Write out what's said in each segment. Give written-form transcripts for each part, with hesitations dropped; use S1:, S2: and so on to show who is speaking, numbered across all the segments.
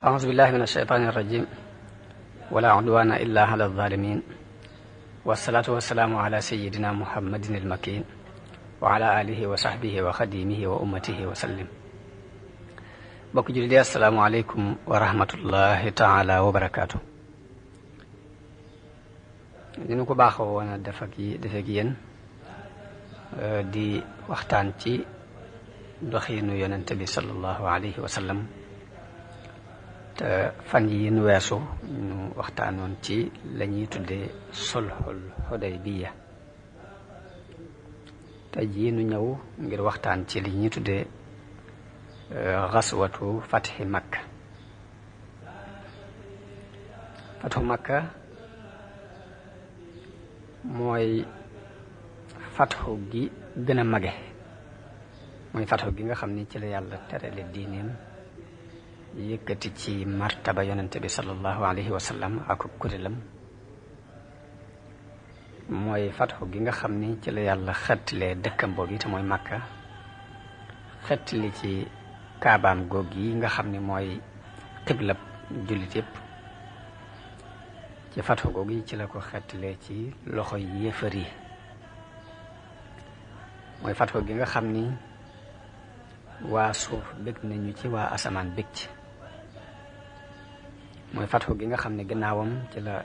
S1: أعوذ بالله من الشيطان الرجيم ولا عدوان إلا على الظالمين والصلاة والسلام على سيدنا محمد المكين وعلى آله وصحبه وخديمه وأمته وسلم. bokk jullit yi assalaamu aleykum wa rahmatullahi taala wa barakaatu. ni nu ko baaxoo woon a def ak yéen di waxtaan ci doxiinu yonente bi sallallahu alayhi wa sallam te fan yi nu weesu ñu waxtaanoon ci la ñuy tuddee sulhul Hudaybiya. te jii nu ñëw ngir waxtaan ci li ñuy tuddee xaswatu fatxi Makka. fatxu Makka mooy fatxu gi gën a mage, mooy fatxu gi nga xam ni ci la yàlla terale diineem yëkkati ci martaba yonente bi sallallahu alayhi wa sallam ak kuréelam. mooy fatxu gi nga xam ni ci la yàlla xettalee dëkkam boobu te mooy Makka, xettali ci kaabaam goog yi nga xam ni mooy xiblab jullit yëpp. ci fatxu goog yi ci la ko xettalee ci loxo yéefar yi. mooy fatxu gi nga xam ni waa suuf bëgg nañu ci, waa asamaan bëgg ci. mooy fatxu gi nga xam ne gannaawam ci la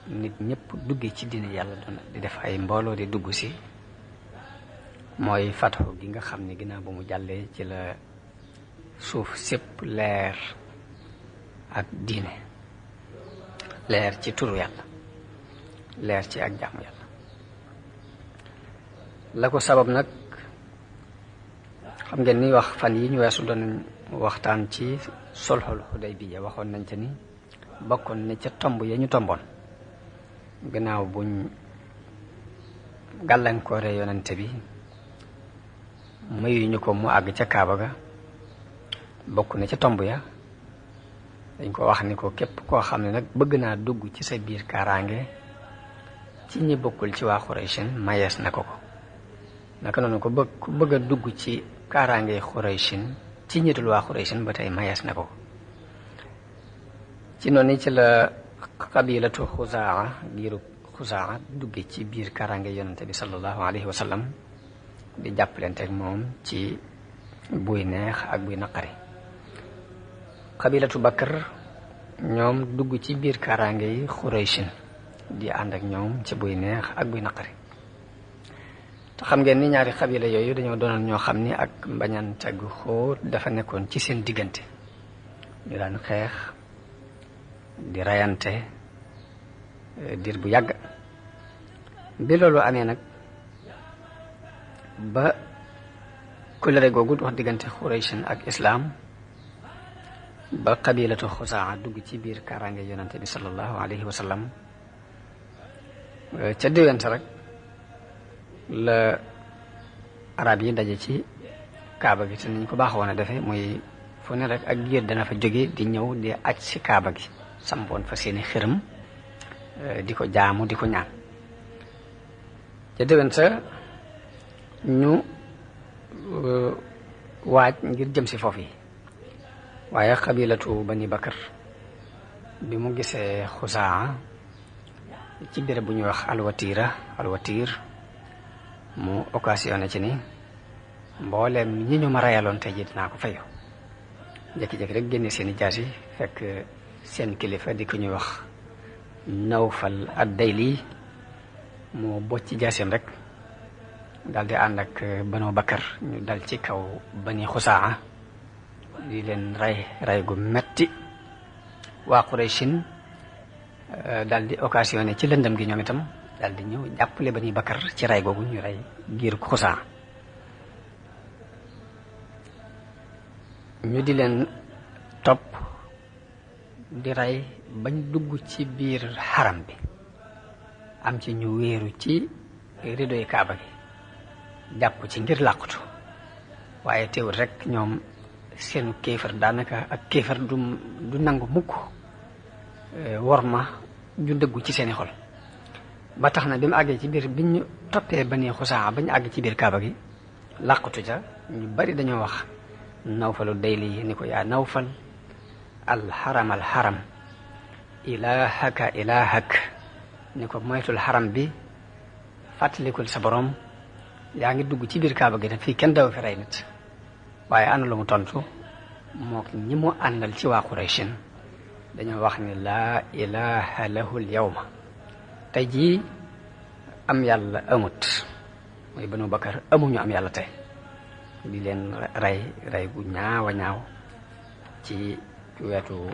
S1: nit ñëpp duggee ci diine yàlla doon di def ay mbooloo di dugg si. mooy fatxu gi nga xam ne ginnaaw ba mu jàllee ci la suuf sépp leer ak diine, leer ci turu yàlla, leer ci ak jaamu yàlla. la ko sabab nag xam ngeen ni wax fan yi ñu weesu doon waxtaan ci sulhul Hudaybiya. waxoon nañ ca ni bokkoon ne ca tomb ya ñu tomboon gannaaw buñ gàllankoore yonente bi mayuñu ko mu àgg ca Kaaba ga. bokk na ca tomb ya dañ ko wax ni ko képp koo xam ne nag bëgg naa dugg ci sa biir kaaraange ci ñi bokkul ci waa Xurayshin mayees na ko ko. naka noonu ko bëgg a dugg ci kaaraange Xurayshin ci ñitul waa Xurayshin ba tey mayees na ko. ci noonu ci la qabilatu Xuzaa, giiru Xuzaa dugge ci biir kaaraange yonente bi sallallahu alayhi wa sallam di jàppalanteeg moom ci buy neex ak buy naqari. qabilatu Bakr ñoom dugg ci biir kaaraange yi Xurayshin di ànd ak ñoom ci buy neex ak buy naqari. te xam ngeen ni ñaari xabila yooyu dañoo doonoon ñoo xam ni ak mbañante gu xóot dafa nekkoon ci seen diggante. ñu daan xeex di rayante diir bu yàgg. bi loolu amee nag ba kóllëre googu wax diggante Xurayshin ak islaam, ba qabilatu Xuzaa dugg ci biir kaaraange yonante bi sallallahu alayhi wa sallam, ca déwénte rek la arab yi daje ci Kaaba gi te niñ ko baaxoon a defee muy fu ne rek ak giir dana fa jóge di ñëw di aj ci Kaaba gi, sampoon fa seeni xërëm di ko jaamu di ko ñaan. ca déwénte ñu waaj ngir jëm si foofu yi. waaye xabilatu Bani Bakr bi mu gisee Xuzaa ci béréb bu ñuy wax alwatiir mu occasionné ci ni mbooleem ñi ñu ma rayaloon tey ji dinaa ko fayu. jékki-jékki rek génne seeni jaas yi fekk seen kilifa di ko ñuy wax Nawfal ad-Dayli mu bocc jaaseem rek daal di ànd ak Banu Bakar ñu dal ci kaw Bani Xuzaa di leen ray gu metti. waa Qurayshin daal di occasionné ci lëndëm gi ñoom itam daal di ñëw jàppale Bani Bakar ci ray googu ñu ray giir Xuzaa. ñu di leen topp di ray bañ dugg ci biir xaram bi. am ci ñu wéeru ci ridoy Kaaba gi jàpp ci ngir làqutu. waaye teewul rek ñoom seenu kéefar daanaka ak kéefar du nangu mukk worma ju dëggu ci seeni xol. ba tax na bi mu àggee ci biir bi ñu toppee Bani Xuzaa ba ñu àgg ci biir Kaaba gi làqutu ca ñu bari dañoo wax Nawfalu Dayli ni ko yaa Nawfal alxaram alxaram ilahaka ilahak ni ko moytul xaram bi fàttalikul sa borom yaa ngi dugg ci biir kaaba gi te fii kenn daw fi rey nit waaye ana lu mu tontu mook ñi mu àndal ci waa Qurayshin dañoo wax ni laa ilaha lahu l yawma tey jii am yàlla amut mooy Banu Bakar amuñu am yàlla tey di leen rey gu ñaaw a ñaaw ci wetu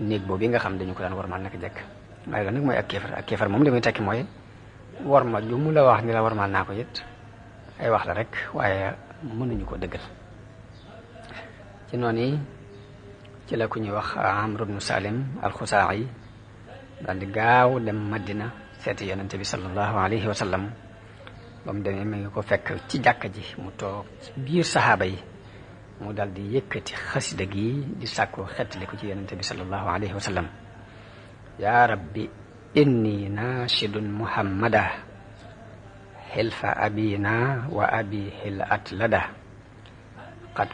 S1: néeg boobu nga xam dañu ko daan warmal naka jekk waaye loolu nag mooy ak kéefar moom li muy tekki mooy warma ju mu la wax ni la warmal naa ko it ay wax la rek waaye mënuñu ko dëggal ci noonu ci la ku ñuy wax Amr ibnu Salim al-Xusaa'i daal di gaaw dem Madina seeti yonente bi sallallahu alayhi wa sallam ba mu demee mi ngi ko fekk ci jàkka ji mu toog ci biir saxaaba yi mu dal di yëkkati xasida gi di sàkku xettali ko ci yonente bi sallallahu alayhi wa sallam yaa rabbi inni naashidun muhammada xilfa abina wa abi hil atlada qad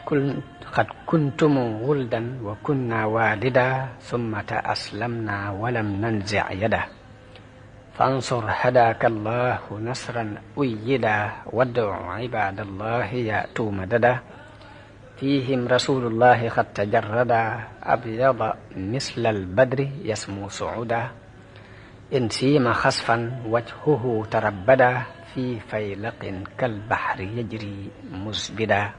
S1: kuntum wuldan wa kunna walida summa aslamna walam nanzi yada fansur hadaka allahu nasran uyyida wad'u ibadallahi ya'tu madada fihim rasulullahi qad tajarrada abyada misla albadri yasmu suuda in siima xasfan wajhuhu tarabbada fi faylaqin kalbahri yajri musbida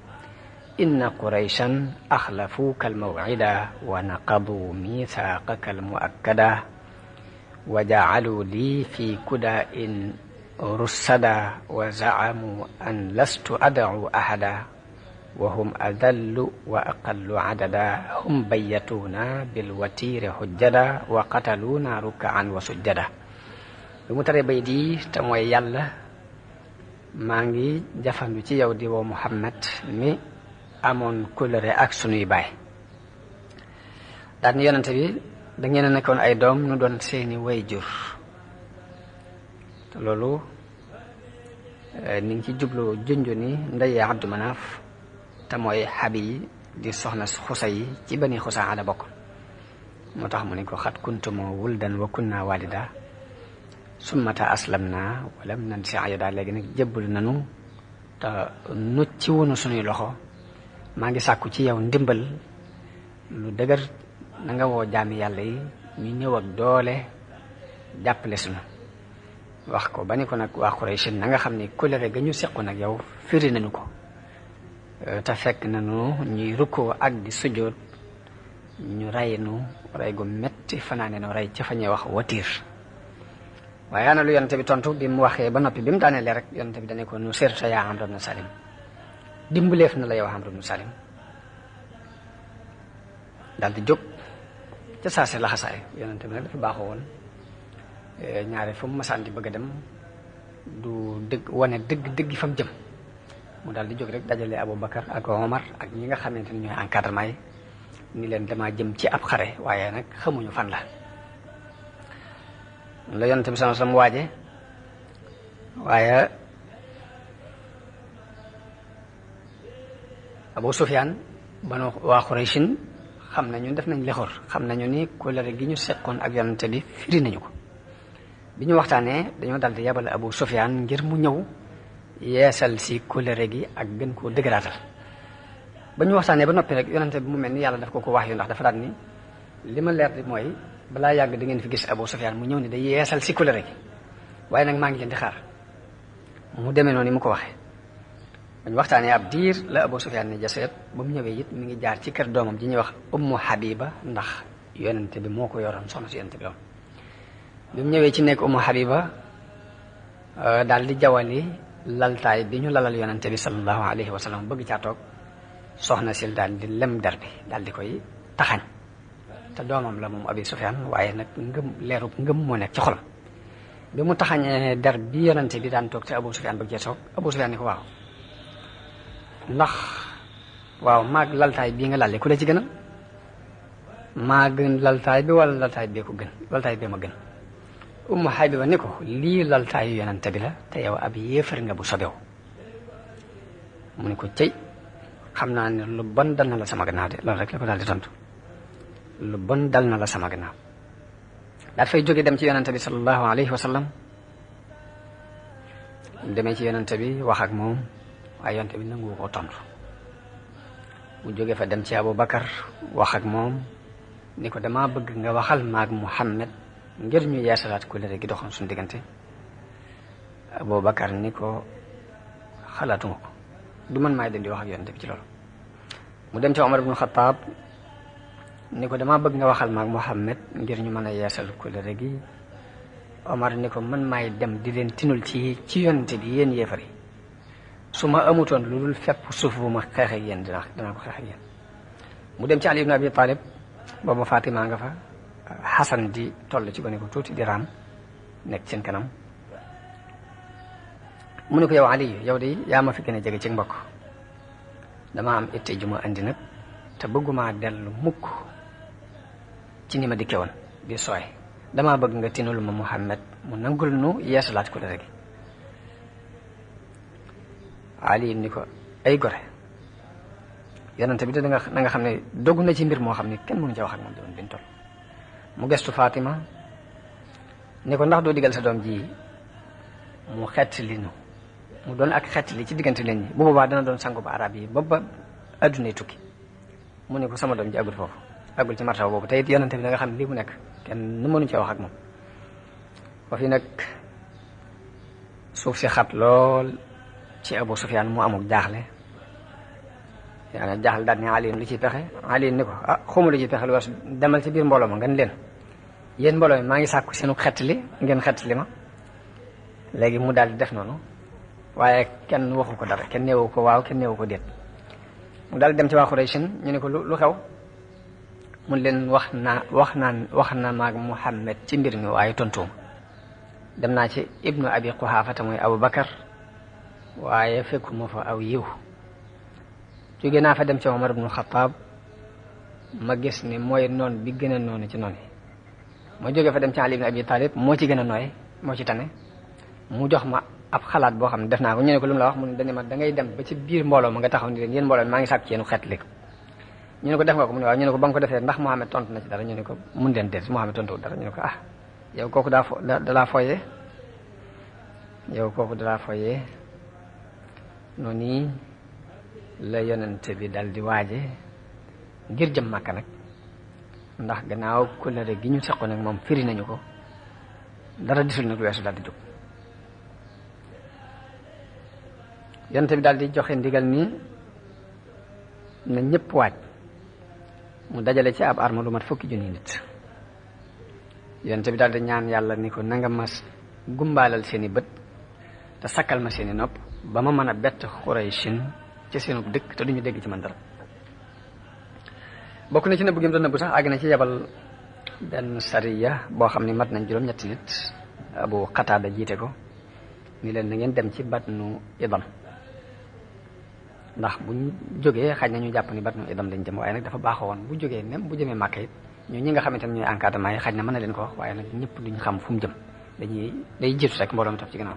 S1: inna qurayshan axlafuuka almawcida wa naqaduu miisaaqaka almuakkada wa jacaluu lii fi kudaa'in russada wa zacamuu an lastu ad'u ahada wa hum adallu wa aqallu cadada hum bayyatuuna bilwatiiri xujjada wa qataluuna rukkaan wa sujjada lu mu tare bay di te mooy yàlla maa ngi jafandu ci yow di woo Muhammad mi amoon kóllëre ak sunuy baay daan yonente bi da ngeen a nekkoon ay doom nu doon seeni way jur te loolu ni ngi ci jublu junju ni ndey Abdu Manaaf te mooy Habi di soxna Xusay ci Bani Xusaa la bokk moo tax mu ne ko xat kuntumoo wuldan wa kunna walida summata aslamna walam nansi ayada léegi nag jébbal nanu te nucci wunu sunuy loxo maa ngi sàkku ci yow ndimbal lu dëgër na nga woo jaami yàlla yi ñu ñëw ak doole jàppale sunu wax ko ba ni ko nag waa Quraysh na nga xam ni kóllëre ga ñu sequ nag yow firi nañu ko te fekk nañu ñuy rukkoo ak di sujjóot ñu rey nu rey gu metti fanaane nu rey ci fa ñuy wax watiir waaye ana lu yonente bi tontu bi mu waxee ba noppi bi mu daanelee rek yonente bi dane ko nu sirta yaa Amr ibn Salim dimbuleef na la yow Amr ibn Salim daal di jóg ca saase laxasaay yonente bi nag dafa baaxoo woon ñaare fu mu masaan di bëgg a dem du dëgg wane dëgg fa mu jëm mu daal di jóg rek dajale Aboubacar ak Omar ak ñi nga xamante ni ñooy encadrement yi ni leen damaa jëm ci ab xare waaye nag xamuñu fan la yonente bi sallallahu alayhi wasallam waaje waaye Abu Sufyaan banu waa Qurayshin xam nañu def nañ lexor xam nañu ni kóllëre gi ñu seqoon ak yonente bi firi nañu ko bi ñu waxtaanee dañoo dal di yabal Abu Sufyaan ngir mu ñëw yeesal si kóllëre gi ak gën koo dëgëraatal ba ñu waxtaanee ba noppi rek yonente bi mu mel ni yàlla daf ko wax yu ndax dafa daan ni li ma leer di mooy balaa yàgg da ngeen fi gis Abu Sufyaan mu ñëw ni day yeesal si kóllëre gi waaye nag maa ngi leen di xaar mu demee noonu mu ko waxee bañ waxtaanee ab diir la Abu Sufyaan ni jaseet ba mu ñëwee it mi ngi jaar ci kër doomam ji ñuy wax Ummu Habiba ndax yonente bi moo ko yoroon soxna si yonente bi bi mu ñëwee ci nekk Ummu Habiba daal di jawali laltaay bi ñu lalal yonente bi sallallahu alayhi wa sallam bëgg caa toog soxna sil daal di lem der bi daal di koy taxañ te doomam la moom Abi Sufyaan waaye nag leerub ngëm moo nekk ci xolam bi mu taxañee der bi yonente bi daan toog te Abu Sufyaan bëgg cee toog Abu Sufyaan ni ko waaw maag laltaay bii nga lalle ku la ci gënal maa gën laltaay bi wala laltaay bee ko gën laltaay bee ma gën Ummu Habiba ni ko lii laltaayu yonente bi la te yow ab yéefar nga bu sobew mu ne ko cëy xam naa ne lu bon dal na la sama gannaaw de loolu rek la ko daal di tontu lu bon dal na la sama gannaaw. daal fay jóge dem ci yonante bi sallallahu alayhi wa sallam. demee ci yonante bi wax ak moom waaye yonante bi nangu koo tontu. mu jóge fa dem ci Abu Bakar wax ak moom ni ko dama bëgg nga waxal maag Muhammad ngir ñu yeesalaat kóllëre gi doxoon suñu diggante. Abu Bakar ni ko xalaatuma ko, du man maay dem di wax ak yonante bi ci loolu. mu dem ci Omar ibn Khattab ni ko dama bëgg nga waxal maag Muhammad ngir ñu mën a yeesal kóllëre gi. Omar ni ko man maay dem di leen tinul ci yonante bi yéen yéefar yi. su ma amutoon lu dul fépp suuf bu ma xeex ak yéen dinaa ko xeex ak yéen. mu dem ci Ali ibn Abi Talib boobu Fatima nga fa, Xasan di toll ci gone ko tuuti di raam nekk seen kanam. mu ne ko yow Ali yow de yaa ma fi gën a jege ci mbokk, dama am itte ju ma andi nag te bëgguma dellu mukk ci ni ma dikke woon di sooy. dama bëgg nga tinul ma Muhammad mu nangul nu yeesalaat ko dara gi. Ali ni ko ay gore yonente bi te na nga xam ne dogg na ci mbir moo xam ne kenn mënu ca wax ak moom doon bin toll. mu gestu Fatima ni ko ndax doo digal sa doom ji mu xett li nu mu doon ak xett li ci diggante leen ñi, bu boobaa dana doon sangu ba arab yi ba addunay tukki. mu ne ko sama doom ji agul foofu, agul ci martaba boobu te it yonente bi da nga xam ne lii mu nekk kenn nu mënu ca wax ak moom. ba fi nag suuf si xat lool ci Abu Sufyaan mu amul jaaxle. yaa jaaxle daal ni Ali lu ciy pexe. Ali ni ko xawma lu ciy pexe lu weesu demal ci biir mbooloo ma ngeen leen yéen mbooloo mi maa ngi sàkku seenu xettali ngeen xettali ma. léegi mu daal di def noonu waaye kenn waxu ko dara, kenn neewu ko waaw kenn neewu ko déet. mu daal di dem ci waa Quraysh ñu ne ko lu xew. mun leen wax na maag Muhammad ci mbir mi waaye tontuuma. dem naa ci Ibnu Abi Quhaafa te mooy Abu Bakar waaye fekkuma fa aw yiw. jóge naa fa dem ci Omar ibn Khattab ma gis ni mooy noon bi gën a noonu ci noonu yi. ma jóge fa dem ci Ali ibn Abi Talib moo ci gën a nooy moo ci tane. mu jox ma ab xalaat boo xam ne def naa ko. ñu ne ko lu mu la wax mu ne dañu ma da ngay dem ba ci biir mbooloo ma nga taxaw ni leen yéen mbooloo mi maa ngi sàkk ci yéen xeet li ko. ñu ne ko def nga ko mu ne waaw. ñu ne ko ba nga ko defee ndax Muhammad tontu na ci dara. ñu ne ko mun leen déet Muhammad tontu dara. ñu ne ko yow kooku dalaa foyee yow kooku dalaa foyee. noonu la yonente bi dal di waaje ngir jëm Màkka nag, ndax gannaaw kóllëre gi ñu seqoon nag moom firi nañu ko, dara disul nag lu weesu daal di jóg. yonente bi daal di joxe ndigal ni na ñëpp waaj. mu dajale ci ab arme lu mat 10 junni nit. yonente bi daal di ñaan yàlla ni ko nanga ma gumbaalal seeni bët te sakkal ma seeni nopp ba ma mën a bett Qurayshin ci seenu dëkk te duñu dégg ci man dara. bokk na ci nëbb gi mu doon nëbb sax àgg na ci yebal benn sariya boo xam ne mat nañ juróom-ñetti nit. Abu Qatada jiite ko ni leen na ngeen dem ci Batnu Idam, ndax buñ jógee xaj na ñu jàpp ni Batnu Idam lañ jëm, waaye nag dafa baaxoo woon bu jógee même bu jëmee Màkka it ñi nga xamante ne ñooy encadrement yi xaj na mën na leen ko wax, waaye nag ñëpp duñ xam fu mu jëm, day jiitu rek mbooloo mi topp ci gannaaw.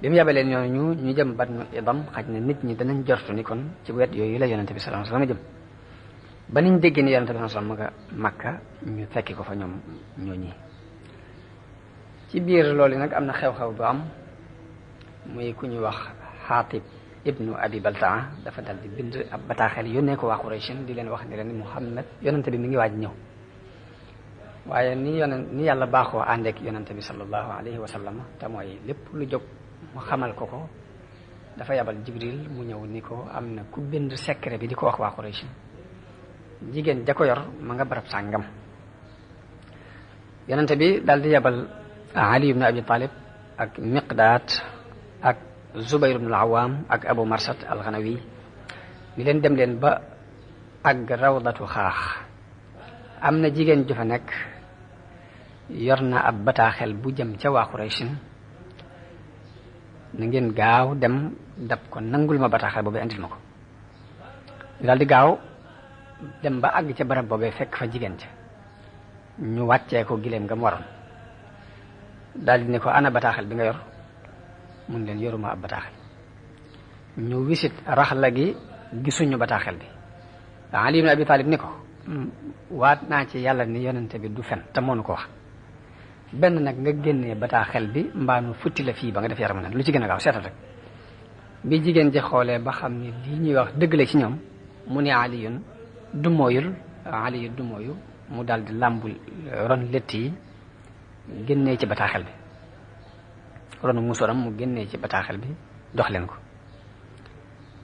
S1: bi mu yabalee ñooñu ñu jëm Batnu Idam xaj na nit ñi danañ jortu ni kon ci wet yooyu la yonente bi sallallahu alayhi wasallam jëm. ba niñ déggee ni yonente bi sallallahu alayhi wasallam nga Makka ñu fekki ko fa ñoom ñooñi. ci biir loolu nag am na xew-xew bu am muy ku ñuy wax Xaatib ibnu Abi Baltaa dafa dal di bind ab bataaxel yónnee ko waa Quraysh di leen wax ni leen Muhammad yonente bi mi ngi waaj ñëw. waaye ni yàlla baaxoo àndeek yonente bi sallallahu alayhi wa sallam te mooy lépp lu jóg mu xamal ko dafa yabal Jibril mu ñëw ni ko am na ku bind secret bi di ko wax waa Quraysh. jigéen ja ko yor ma nga barab sàngam. yonente bi daal di yabal Ali ibn Abi Talib ak Miqdaad ak Zubayr ibn al-Awwam ak Abu Marsad al-Ghanawi ni leen dem leen ba ak rawdatu xaax am na jigéen ju fa nekk yor na ab bataaxel bu jëm ca waa Quraysh na ngeen gaaw dem dab ko nangul ma bataaxel boobu andil ma ko. daal di gaaw dem ba àgg ca barab boobee fekk fa jigéen ca ñu wàccee ko gileem nga mu waroon. daal di ne ko ana bataaxel bi nga yor mun leen yoruma ab bataaxel. ñu wisit raxla gi gisuñu bataaxel bi. Ali ibn Abi Talib ni ko waat naa ci yàlla ni yonente bi du fen te moonu ko wax benn nag nga génnee bataaxel bi mbaa nu futti la fii ba nga def yaram nag lu ci gën a gaaw seetal rek bi jigéen ji xoolee ba xam ni lii ñuy wax dëgg la ci ñoom mu ne aliyun dumooyu mu daal di làmbul ron lett yi génnee ci bataaxel bi ronu musoram mu génnee ci bataaxel bi dox leen ko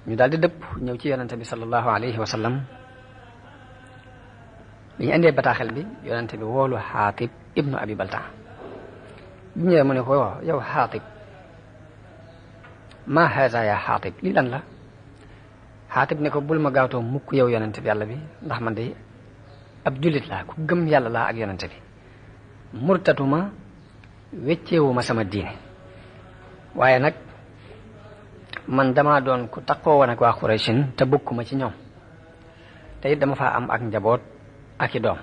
S1: ñu daal di dëpp ñëw ci yonente bi sallallahu alayhi wa sallam bi ñu indee bataaxel bi yonente bi woolu Xaatib ibnu Abi Baltaa bi ñëwee mu ne ko yow Xaatib ma haza ya Xaatib lii lan la Xaatib ne ko bul ma gaawtoo mukk yow yonente bi yàlla bi ndax man de ab jullit laa ku gëm yàlla laa ak yonente bi murtatuma wecceewuma sama diine waaye nag man dama doon ku takkoo woon ak waa Qurayshin te bokkuma ci ñoom te it dama faa am ak njaboot ak i doom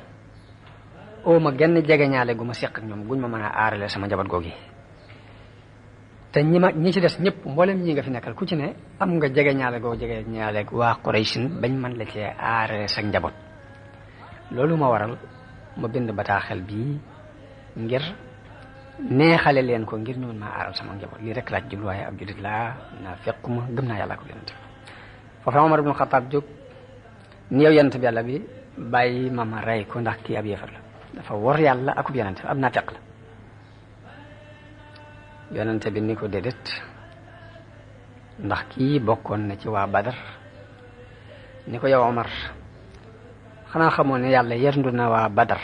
S1: oo ma genn jegeñaale gu ma seq ak ñoom guñ ma mën a aarale sama njaboot googi te ñi ci des ñëpp mboolem ñi nga fi nekkal ku ci ne am nga jegeñaale goo jegeñaale waa Qurayshin bañ mën la cee aarale sa njaboot loolu ma waral ma bind bataaxel bii ngir neexale leen ko ngir ñu mën maa aaral sama njaboot lii rek laaj jublu waaye ab julit laa naa fekkuma gëm naa yàlla ko yonent bi foofu Omar ibn Xattaab jóg ni yow yonent bi yàlla bi bàyyi ma rey ko ndax kii ab yéefar la dafa wor yàlla akub yonent bi ab naafeq la yonent bi ni ko déedéet ndax kii bokkoon na ci waa Badar ni ko yow Omar xanaa xamoon ne yàlla yerndu na waa Badar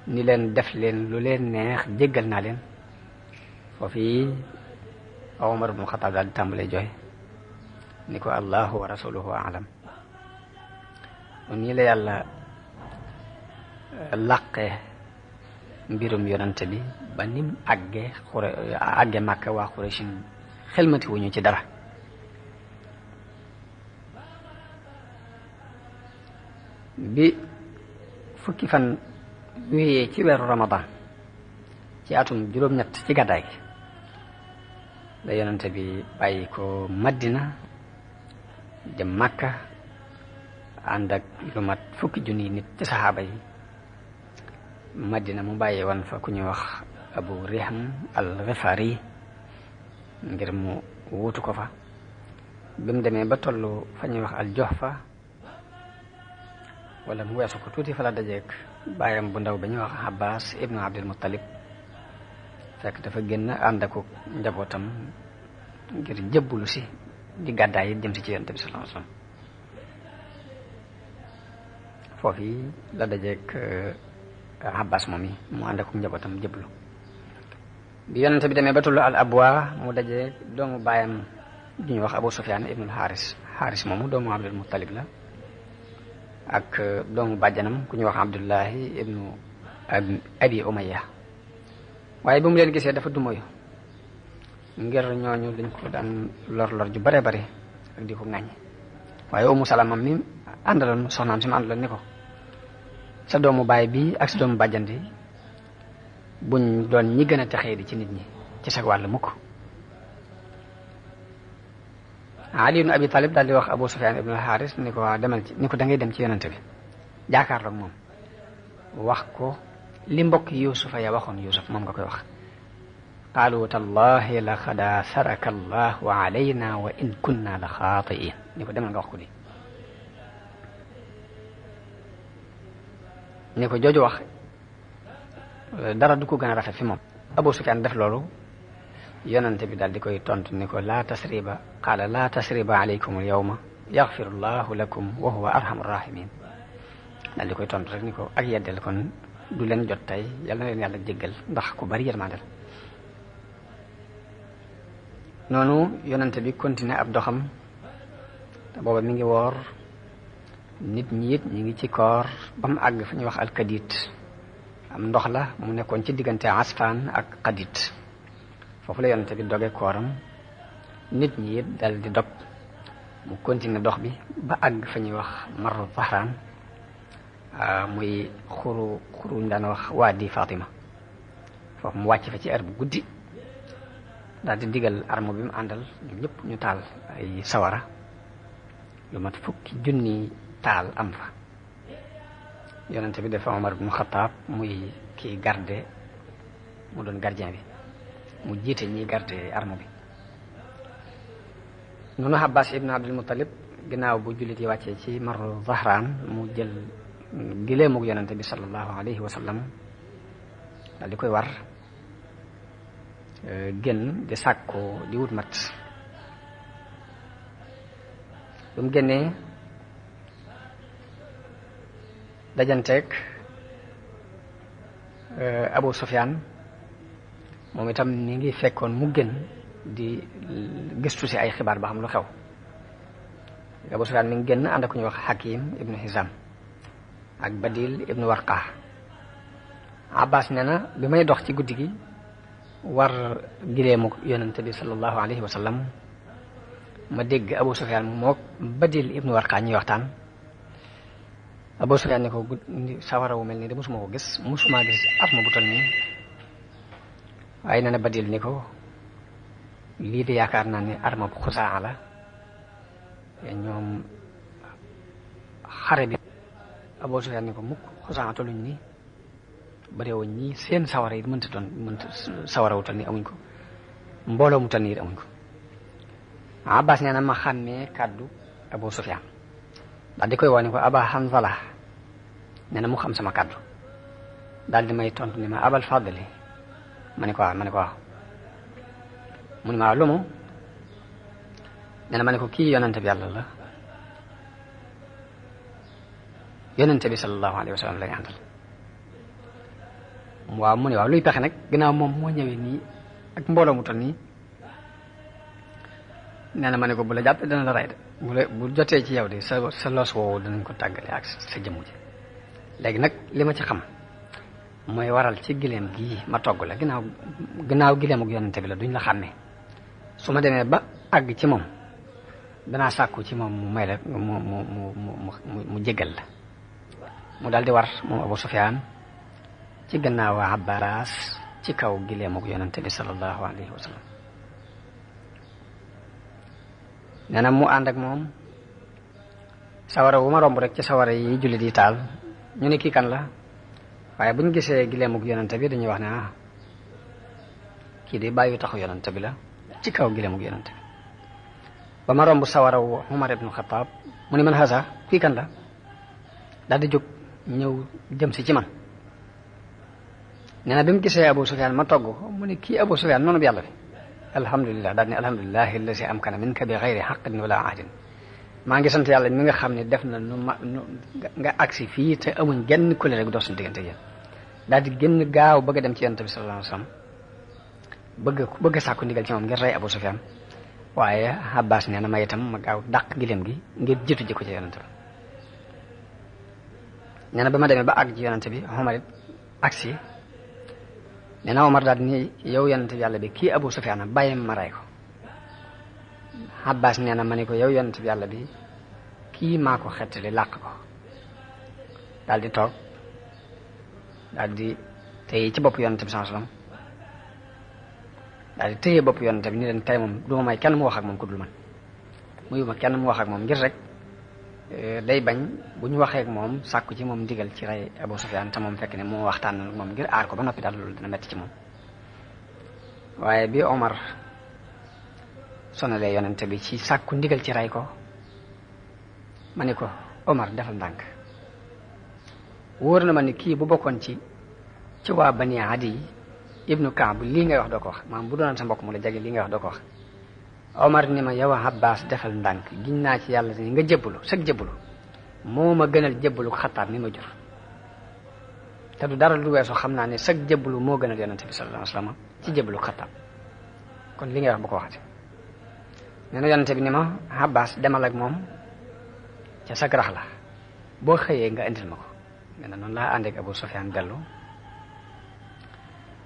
S1: ni leen def leen lu leen neex jéggal naa leen foofu Omar ibn Xattaab daal di tàmbalee jooy ni ko allahu wa rasuluhu alam nii la yàlla làqee mbirum yonante bi ba nim àggee Màkka waa Quraysh xelmati wuñu ci dara bi fukki fan wéyee ci weeru Ramadan ci atum juróom-ñett ci gàddaay gi la yonante bi bàyyi ko Madina jëm Màkka ànd ak lu mat fukki junni nit ci saxaaba yi Madina mu bàyyi woon fa ku ñuy wax Abu Riham al-Ghifari ngir mu wuutu ko fa bi mu demee ba tollu fa ñuy wax al-Juhfa wala mu weesu ko tuuti fa la dajeek bàyyam bu ndaw ba ñuy wax Abbas ibnu Abdul Muttalib fekk dafa génn ànd ak njabootam ngir jëbbulu si di gàddaay yi jëm si ci Yonent bi sallallahu alayhi wasallam foofu yi la dajeek Abbas moom yi mu ànd ak njabootam jëbbulu bi Yonent bi demee ba tullu al abwa mu dajeek doomu baayam di ñuy wax Abu Sufyaan ibnul Xaaris moomu doomu Abdul Muttalib la ak doomu bàjjanam ku ñuy wax Abdullahi ibnu Abi Umayya waaye bi mu leen gisee dafa dumoyu ngir ñooñu dañ ko daan lor ju bare bare ak di ko ŋàññ waaye Umu Salama mi àndaloon soxnaam si ma àndaloon ni ko sa doomu baay bi ak sa doomu bàjjan bi buñ doon ñi gën a texee di ci nit ñi ci sag wàll mukk Ali ibn Abi Talib daal di wax Abu Sufyan ibn al-Haris ni ko waa demal ci ni ko da ngay dem ci yonente bi jaakaarloog moom wax ko li mbokk Yuusufa ya waxoon Yuusuf moom nga koy wax qaalu tallahi laqad asaraka allahu alayna wa in kunna la xaatiin ni ko demal nga wax ko di ni ko jooju wax dara du ko gën a rafet fi moom Abu Sufyan def loolu yonente bi daal di koy tontu ni ko laa tasriba qaala laa tasriba alaykum al yawma yaxfiru llahu lakum wa huwa arhamur rahimin daal di koy tontu rek ni ko ak yeddel kon du leen jot tey yal na leen yàlla jéggal ndax ku bari yërmande la noonu yonente bi continué ab doxam te booba mi ngi woor nit ñi it ñi ngi ci koor ba mu àgg fa ñuy wax alkadit am ndox la mu nekkoon ci diggante Asfaan ak Qadit foofu la yonente bi doge kooram nit ñi it dal di dog mu continué dox bi ba àgg fa ñuy wax Marru Zahraan muy xuru ñu daan wax Waadi Fatima foofu mu wàcc fa ci heure bu guddi daal di digal arme bi mu àndal ñoom ñëpp ñu taal ay sawara lu mat fukki junni taal am fa yonente bi dafa Omar ibnu Xataab muy kii garde mu doon gardien bi mu jiite ñiy garde arme bi. noonu Abbas ibnu Abdul Muttalib ginnaaw bu jullit yi wàccee ci maru Zahraan mu jël gileemug yonente bi sallallahu alayhi wa sallam daal di koy war génn di sàkko di wut mat. bu mu génnee dajanteeg Abu Sufyaan moom itam mi ngi fekkoon mu génn di gëstu si ay xibaar ba xam lu xew. Abu Sufyaan mi ngi génn ànd ak ku ñuy wax Hakim ibnu Hizam ak Badil ibnu Warqa. Abbas nee na bi may dox ci guddi gi war gileemu yonente bi sallallahu alayhi wa sallam ma dégg Abu Sufyaan mook Badil ibnu Warqa ñuy waxtaan. Abu Sufyaan ne ko sawara wu mel nii de mosuma ko gis mosuma gis arme bu toll nii. waaye nee na Badil ni ko lii de yaakaar naa ne arme bu Xusaa la ñoom xare bi. Abu Sufyaan ni ko mukk Xusaa tolluñ nii bëreewuñ ñii seen sawara yi mënta sawara wu toll nii amuñ ko mbooloo mu toll nii amuñ ko. Abbas nee na ma xàmmee kàddu Abu Sufyaan daal di koy woo ni ko Aba Hanzala nee na mu xam sama kàddu daal di may tontu ni ma Abal Fadli ma ne ko waaw mu ne ma waaw lu mu nee na ma ne ko kii yonente bi yàlla la yonente bi sallallahu alayhi wa sallam lay àndal. waaw mu ne waaw luy pexe nag ginnaaw moom moo ñëwee nii ak mbooloo mu toll nii. nee na ma ne ko bu la jàppee dana la rey de bu jotee ci yow de sa los woowu danañ ko tàggale ak sa jëmm ji. léegi nag li ma ci xam mooy waral ci gileem gii ma togg la ginnaaw gileem ak yonente bi la duñ la xàmmee. su ma demee ba àgg ci moom danaa sàkku ci moom mu may la mu jégal la. mu daal di war moom Abu Sufyaan ci gannaaw Abbas ci kaw gileem ak yonente bi sallallahu alayhi wa sallam. nee na mu ànd ak moom sawara wu ma romb rek ci sawara yi jullit yi taal ñu ne kii kan la waaye buñ gisee gileemug yonente bi dañuy wax ne kii de bàyyi taxu yonente bi la ci kaw gileemug yonente bi. ba ma romb sawara wu Umar ibnu Xataab mu ne man hasa kii kan la daal di jóg ñëw jëm si ci man. nee na bi mu gisee Abu Sufyaan ma togg ko mu ne kii Abu Sufyaan noonu bi yàlla bi. alhamdulilah daal ne alhamdulilahi alladi amkana minka bi xayri xaqin wala ahdin maa ngi sant yàlla mi nga xam ne def na nga agsi fii te amuñ genn kuréel gu dox suñu diggante yéen. daal di génn gaaw bëgg a dem ci yonent bi sallallahu alayhi wasallam bëgg a sàkku ndigal ci moom ngir rey Abu Sufyaan. waaye Abbas nee na ma itam ma gaaw dàq gileem gi ngir jiitu ji ko ci yonent bi. nee na ba ma demee ba àgg ci yonent bi Omar it agsi. nee na Omar daal ni yow yonente bi yàlla bi kii Abu Sufyaan bàyyi ma rey ko. Abbas nee na ma ne ko yow yonente bi yàlla bi kii maa ko xettali làq ko. daal di toog daal di téye ci bopp yonente bi sallallahu alayhi wasallam daal di téye bopp yonente bi ni leen tey moom du ma may kenn mu wax ak moom ku dul man muyuma kenn mu wax ak moom ngir rek day bañ bu ñu waxee ak moom sàkku ci moom ndigal ci rey Abu Sufyaan te moom fekk ne moo waxtaan ak moom ngir aar ko ba noppi daal loolu dina metti ci moom. waaye bi Omar sonalee yonente bi ci sàkku ndigal ci rey ko ma ne ko Omar defal ndànk wóor na ma ni kii bu bokkoon ci waa Bani Adi ibnu Kaab lii ngay wax doo ko wax maanaam bu doonoon sa mbokk mu la jege lii ngay wax doo ko wax. Omar ni ma yow Abbas defal ndànk giñ naa ci yàlla ni nga jébbalu sag jébbalu moo ma gënal jébbalu Xattaab mi ma jur te du dara lu weesoo xam naa ne sag jébbalu moo gënal yonente bi sallallahu alayhi wasallam ci jébbalu Xattaab kon li ngay wax bu ko waxati. nee na yonente bi ni ma Abbas demal ak moom ca sag rax la boo xëyee nga indil ma ko. nee na noonu laa ànd ak Abu Sufyaan dellu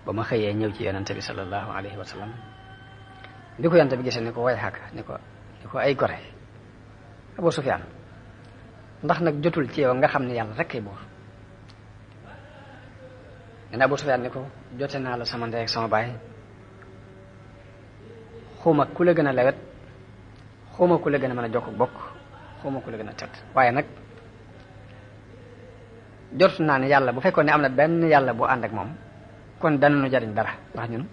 S1: ba ma xëyee ñëw ci yonente bi sallallahu alayhi wasallam. bi ko yonente bi gisee ni ko way xàkk ni ko ay gore Abu Sufyaan ndax nag jotul ci yow nga xam ne yàlla rek kay buur. nee na Abu Sufyaan ni ko jote naa la sama ndey ak sama baay xuma ku la gën a lewet xuma ku la gën a mën a jokk bokk xuma ku la gën a tedd waaye nag jortu naa ne yàlla bu fekkoon ne am na benn yàlla bu ànd ak moom kon danañu jariñ dara ndax ñun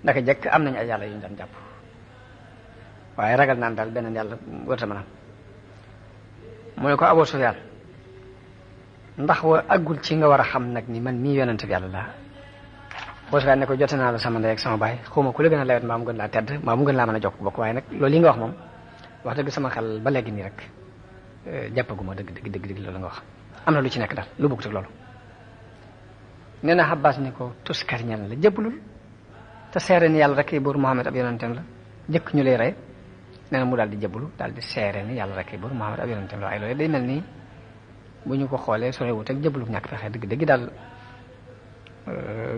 S1: ndaka jëkk am nañu ay yàlla yu ñu daan jàpp waaye ragal naan daal beneen yàlla wërta mën a mu ne ko Abu Sufyaan ndax wa aggul ci nga war a xam nag ni man mii yonent bi yàlla laa Abu Sufyaan ne ko jote naa la sama ndey ak sama baay xawma ku la gën a lewet mbaa mu gën laa tedd mbaa mu gën laa mën a jokk bokk waaye nag loolu yi nga wax moom wax dëgg sama xel ba léegi nii rek jàppaguma dëgg loolu nga wax am na lu ci nekk daal lu bëgg teg loolu nee na Abbas ni ko tuskar ñan la jébbalul te seere ni yàlla rek buur Muhammad ab yonenteem la jëkk ñu lay rey nee na mu daal di jébbalu daal di seere ni yàlla rek buur Muhammad ab yonenteem la waaye loolu day mel nii bu ñu ko xoolee sorewut ak jébbalu ñàkk fexe dëgg daal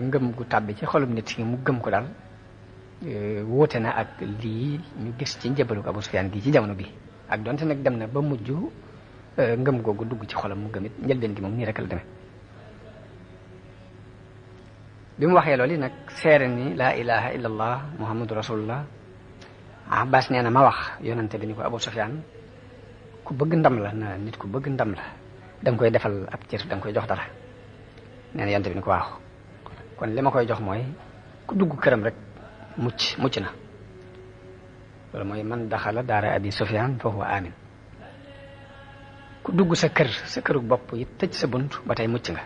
S1: ngëm gu tàbbi ci xolum nit ki mu gëm ko daal wóote na ak lii ñu gis ci njébbalu Abu Sufyaan gi ci jamono bi ak donte nag dem na ba mujj ngëm googu dugg ci xolam mu gëmit njëlbeen gi moom nii rek la demee bi mu waxee loolu nag seere ni laa ilaha illa allah muhammadu rasulullah Abbas nee na ma wax yonante bi ni ko Abu Sufyaan ku bëgg ndam la na nit ku bëgg ndam la da nga koy defal ab cër da nga koy jox dara nee na yonante bi ni ko waaw kon li ma koy jox mooy ku dugg këram rek mucc na loolu mooy man daxala daara Abi Sufyaan fa huwa amin ku dugg sa këru bopp yi tëj sa bunt ba tey mucc nga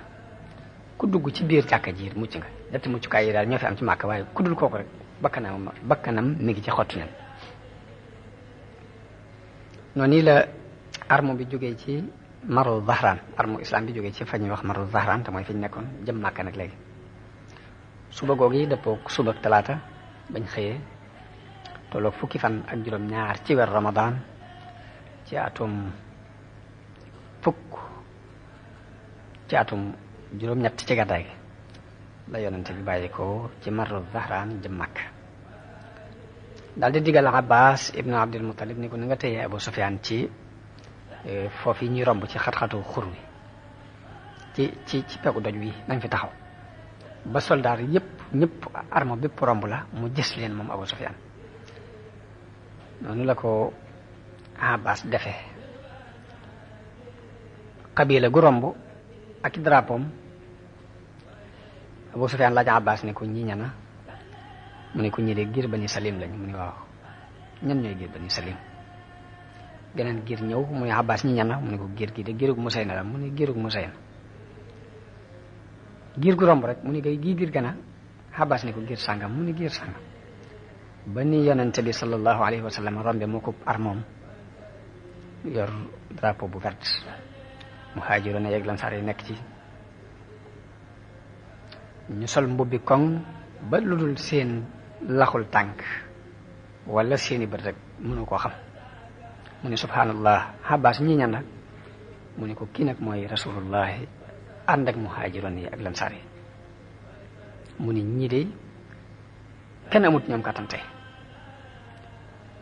S1: ku dugg ci biir jàkka ji mucc nga ñetti muccukaay yi daal ñoo fi am ci Màkka waaye ku dul kooku rek bakkanam mi ngi ci xottu nen noonu nii la arme bi jógee ci Maru Zahraan arme islam bi jógee ci fa ñuy wax Maru Zahraan te mooy fi ñu nekkoon jëm Màkka nag léegi suba googi dëppoo suba talaata bañ xëyee tolloog fukki fan ak juróom-ñaar ci weer Ramadan ci atum juróom-ñett ci gàddaay gi la yonente bi bàyyi ko ci Maru Zahraan jëm Makka daal di digal Abbas ibnu Abdul Muttalib ni ko na nga téye Abu Sufyaan ci foofu yi ñuy romb ci xat-xatu xur wi ci peggu doj wi nañ fi taxaw ba soldaar ñëpp arme bépp romb la mu gis leen moom Abu Sufyaan noonu la ko Abbas defee kabila gu romb ak i drapeau Abu Sufyaan laaj Abbas ne ko ñi ñana mu ne ko ñi de giir Bani Salim lañ mu ne waaw ñan ñooy giir Bani Salim geneen giir ñëw mu ne Abbas ñi ñana mu ne ko giir gi de giirug Musayna la mu ne giirug Musayna giir gu romb rek mu ne gii giir gana Abbas ne ko giir sàngam mu ne giir sàngam ba ni yonente bi sallallahu alayhi wa sallam rombe moo ko armoom yor drapeau bu vert muhaajiroon yeeg lansaar yi nekk ci ñu sol mbubbi koŋ ba lu dul seen laxul tànk wala seeni bët rek mënu koo xam mu ne subhanallah Abbas ñi ñan nag mu ne ko kii nag mooy rasulullahi ànd ak muhaajiroon yi ak lansaar yi mu ne ñii de kenn amut ñoom kattante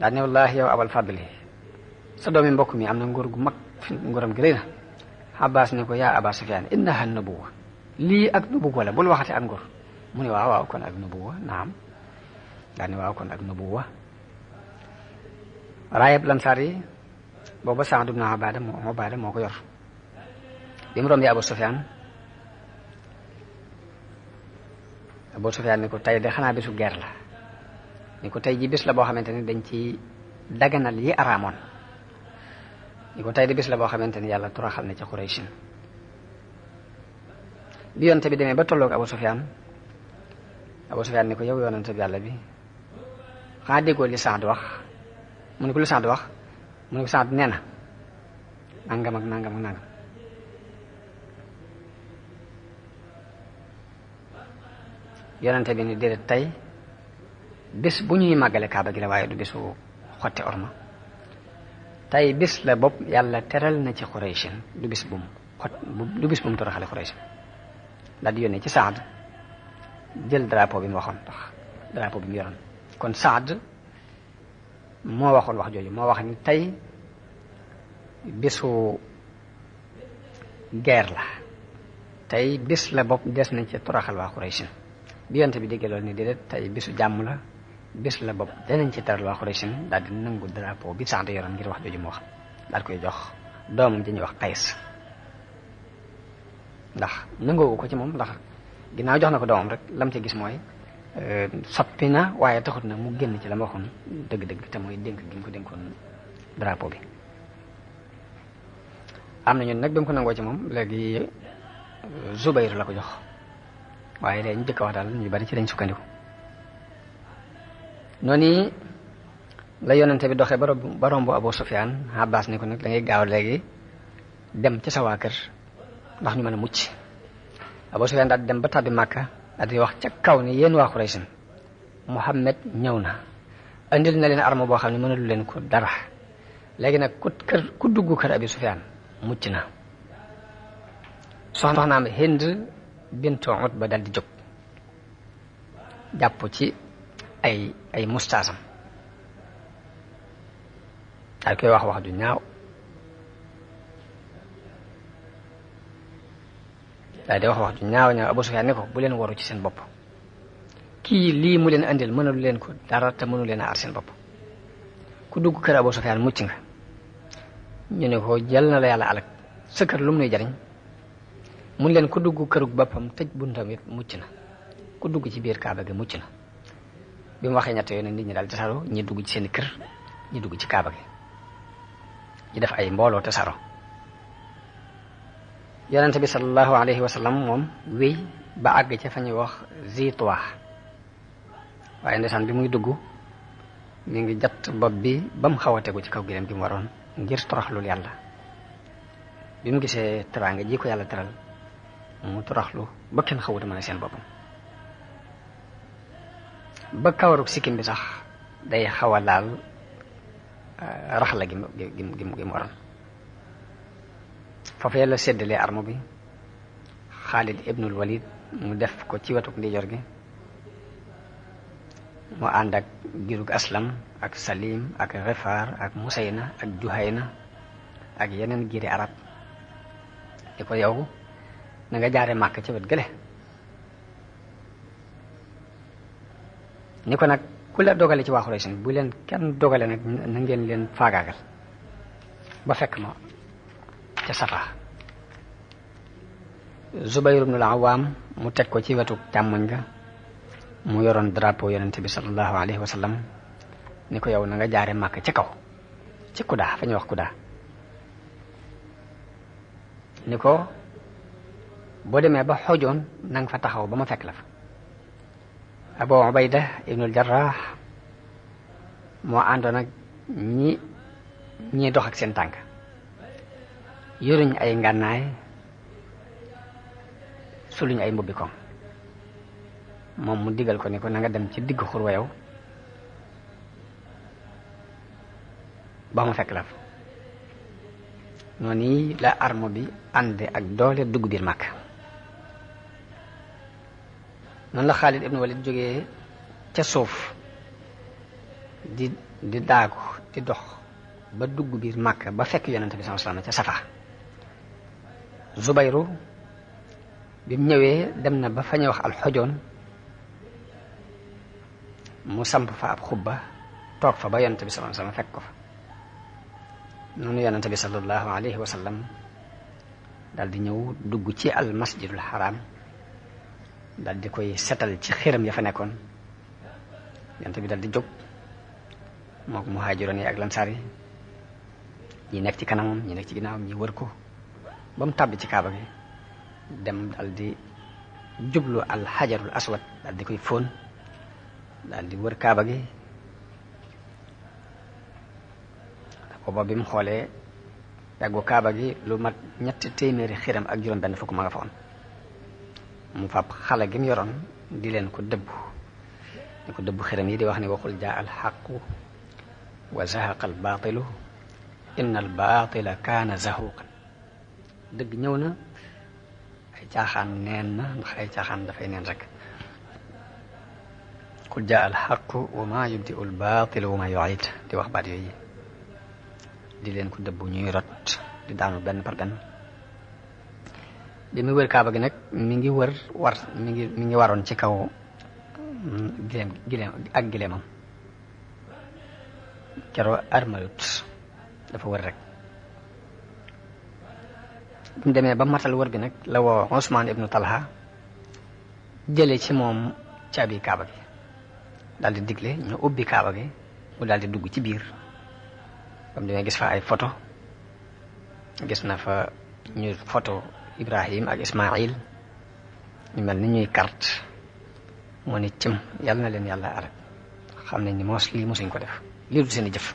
S1: daa ne wallahi yow abal fadli sa doomi mbokk mi am na nguur gu mag fi nguuram gi rëy na Abbas ne ko yaa Aba Sufyaan innaha nubuwa lii ak nubuwa la bul waxate ak nguur mu ne waaw kon ak nubuwa naam daa ne waaw kon ak nubuwa raayab lansaar yi booba Saad ibn Ubaada moo ko yor bi mu rombee Abu Sufyaan ni ko tey de xanaa bisu guerre la ni ko tey ji bis la boo xamante ni dañ ci daganal yi araamoon ni ko tey de bis la boo xamante ni yàlla turaxal na ci Quraysh bi yonente bi demee ba tolloog Abu Sufyaan ni ko yow yonente bi yàlla bi xanaa déggoo li Saad wax mu ne ko li Saad wax mu ne ko Saad nee na nangam ak nangam ak nangam yonente bi ni déedéet tey bés bu ñuy màggale kaaba gi la waaye du bésu xotti orma tey bés la bopp yàlla teral na ci Quraysh du bés bu mu toroxale Quraysh daal di yónnee ci Saad jël drapeau bi mu waxoon ndax drapeau bi mu yoroon kon Saad moo waxoon wax jooju moo wax ni tey bésu guerre la tey bés la bopp des nañ ci toroxal waa Quraysh bi yonte bi déggee loolu ni déedéet tey bésu jàmm la bés la bopp danañ ci teral waa Quraysh daal di nangu drapeau bi Saad yoroon ngir wax jooju mu wax daal koy jox doomam ji ñuy wax Qays ndax nangoowu ko ci moom ndax ginnaaw jox na ko doomam rek lam ci gis mooy soppi na waaye taxut na mu génn ci la ma waxoon dëgg-dëgg te mooy dénk gi mu ko dénkoon drapeau bi. am na ñun nag bi mu ko nangoo ci moom léegi Zubayr la ko jox waaye léegi ñu jëkk wax daal ñu bari ci lañ sukkandiku. noonu la yonente bi doxee ba romb Abu Sufyaan Abbas ni ko nag da ngay gaaw léegi dem ci sa waa kër ndax ñu mën a mucc. Abu Sufyaan daal di dem ba tàbbi Màkka daal di wax ca kaw ni yéen waa Quraysh Muhammad ñëw na andil na leen arme boo xam ne mënalu leen ko dara léegi nag ku dugg kër Abi Sufyaan mucc na. soxnaam Hind bintu Utba daal di jóg jàpp ci ay mustaasam daal koy wax ju ñaaw daal di wax ju ñaaw Abu Sufyaan ne ko bu leen waru ci seen bopp kii lii mu leen andil mënalu leen ko dara te mënu leen a aar seen bopp ku dugg kër Abu Sufyaan mucc nga. ñu ne ko jël na la yàlla alak sa kër lu mu nuy jariñ mun leen ku dugg kërug boppam tëj buntam it mucc na ku dugg ci biir Kaaba gi mucc na. bi mu waxee ñett yooyu nag nit ñi daal tasaaroo ñi dugg ci seen kër ñi dugg ci Kaaba gi ñi def ay mbooloo tasaaroo. yonente bi sallallahu alayhi wa sallam moom wéy ba àgg ca fa ñuy wax Zituwa waaye ndeysaan bi muy dugg mi ngi jatt bopp bi ba mu xaw a tegu ci kaw gileem gi mu waroon ngir toroxlul yàlla. bi mu gisee teraanga ji ko yàlla teral mu toroxlu ba kenn xawuta mën a seen boppam ba kawaruk sikkim bi sax day xaw a laal raxla gi mu waroon. foofu yàlla séddalee arme bi Xaalid ibnul Walid mu def ko ci wetuk ndijoor gi mu ànd ak girug Aslam ak Salim ak Rifaar ak Musayna ak Juhayna ak yeneen giri arab di ko yow na nga jaare Màkk ci wet gële ni ko nag ku la dogale ci waa Quraysh bu leen kenn dogale nag na ngeen leen faagaagal ba fekk ma ca Safa. Zubayr ibnul Awaam mu teg ko ci wetu càmmoñ ga mu yoroon drapeau yonente bi sallallahu alayhi wa sallam ni ko yow na nga jaare Màkk ca kaw ci Kudaa fa ñuy wax Kudaa ni ko boo demee ba xojoon na nga fa taxaw ba ma fekk la fa. Abu Ubayda ibnul Jarrah moo àndoon ak ñi dox ak seen tànk yoruñ ay ngànnaay suluñ ay mbubbi koŋ moom mu digal ko ni ko na nga dem ci digg xur wa yow ba ma fekk la fa. noonu la arme bi ànd ak doole dugg biir Màkka. noonu la Xaalid ibnu Walid jógee ca suuf di daagu di dox ba dugg biir Màkka ba fekk yonente bi sallallahu alayhi wasallam ca Safa. Zubayru bi mu ñëwee dem na ba fa ñuy wax alxojoon mu samp fa ab xubba toog fa ba yonente bi sallallahu alayhi wasallam fekk ko fa. noonu yonente bi sallallahu alayhi wasallam daal di ñëw dugg ci al masjidul haram daal di koy setal ci xiram ya fa nekkoon. yonente bi daal di jóg mook muhaajiroon yi ak lansaar yi ñi nekk ci kanamam ñi nekk ci ginnaawam ñi wër ko ba mu tàbbi ci kaaba gi dem daal di jublu al xajarul aswad daal di koy fóon daal di wër kaaba gi. booba bi mu xoolee yàggu kaaba gi lu mat 300 xiram ak juróom benn fukk ma nga fa woon mu fab xale gi mu yoroon di leen ko dëbb di ko dëbb xiram yi di wax ni waxul jaa al xaqu wa zahaqa al baatilu inna al baatila kaana zahuqan. dëgg ñëw na ay caaxaan neen na ndax ay caaxaan dafay neen rek. qul jaa al xaqu wa ma yubdi'u al baatilu wa ma yu'id di wax baat yooyu di leen ko dëbb ñuy rot di daanu benn par benn. bi mu wër kaaba gi nag mi ngi waroon ci kaw gileemam keroo armalut dafa wër rek. bi mu demee ba matal wër bi nag la woo Ousmane ibnu Talha jële ci moom caabi kaaba gi daal di digle ñu ubbi kaaba gi mu daal di dugg ci biir ba mu demee gis fa ay photo gis na fa ñu photo Ibrahim ak Ismaïl ñu mel ni ñuy carte moo ni cëm yàlla na leen yàlla arab xam nañ ni moos lii mosuñ ko def lii du seeni jëf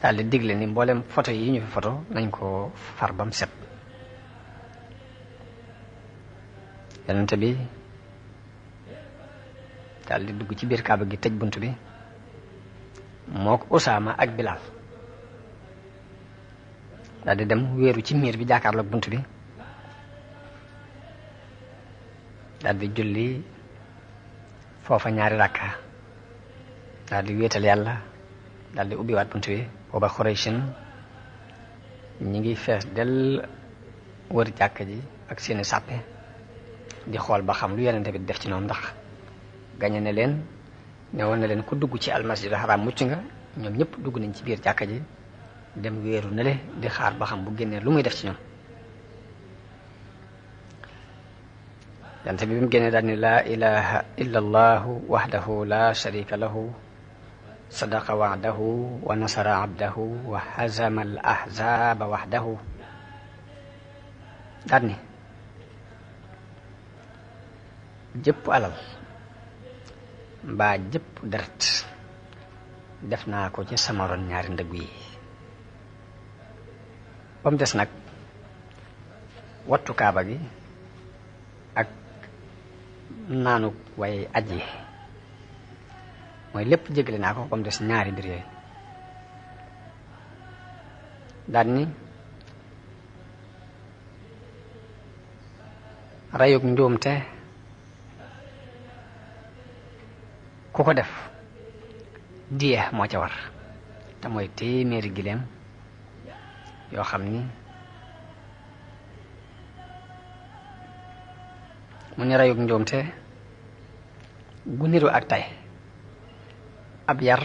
S1: daal di digle ni mboolem photo yi ñu fi photo nañ ko far bam set yonente bi daal di dugg ci biir kaaba gi tëj bunt bi mook Usaama ak Bilal daal di dem wéeru ci miir bi jàkkaarloog bunt bi daal di julli foofa ñaari rakka daal di wéetal yàlla daal di ubbiwaat bunt bi booba Xuraysin ñi ngi fees del wër jàkka ji ak seeni sàppe di xool ba xam lu yonente bi def ci ñoom ndax gañe ne leen ne woon na leen ku dugg ci almasjidul haram mucc nga ñoom ñëpp dugg nañ ci biir jàkka ji dem wéeru nele di xaar ba xam bu génnee lu muy def ci ñoom yonente bi mu génnee daal ni laa ilaha illa allahu wahdahu la sharika lahu sadaqa wa'dahu wa nasara abdahu wa hazama al ahzaba wahdahu daal ni jëpp alal mbaa jëpp deret def naa ko ci sama ron ñaari ndëgg yi ba mu des nag wattu kaaba gi ak naanu way aj yi mooy lépp jégale naa ko ba mu des ñaari mbir yooyu daal ni rayug njuumte ku ko def diye moo ca war te mooy téeméeri gileem yoo xam ni mu ni rayug njuumte gu niru ak tay ab yar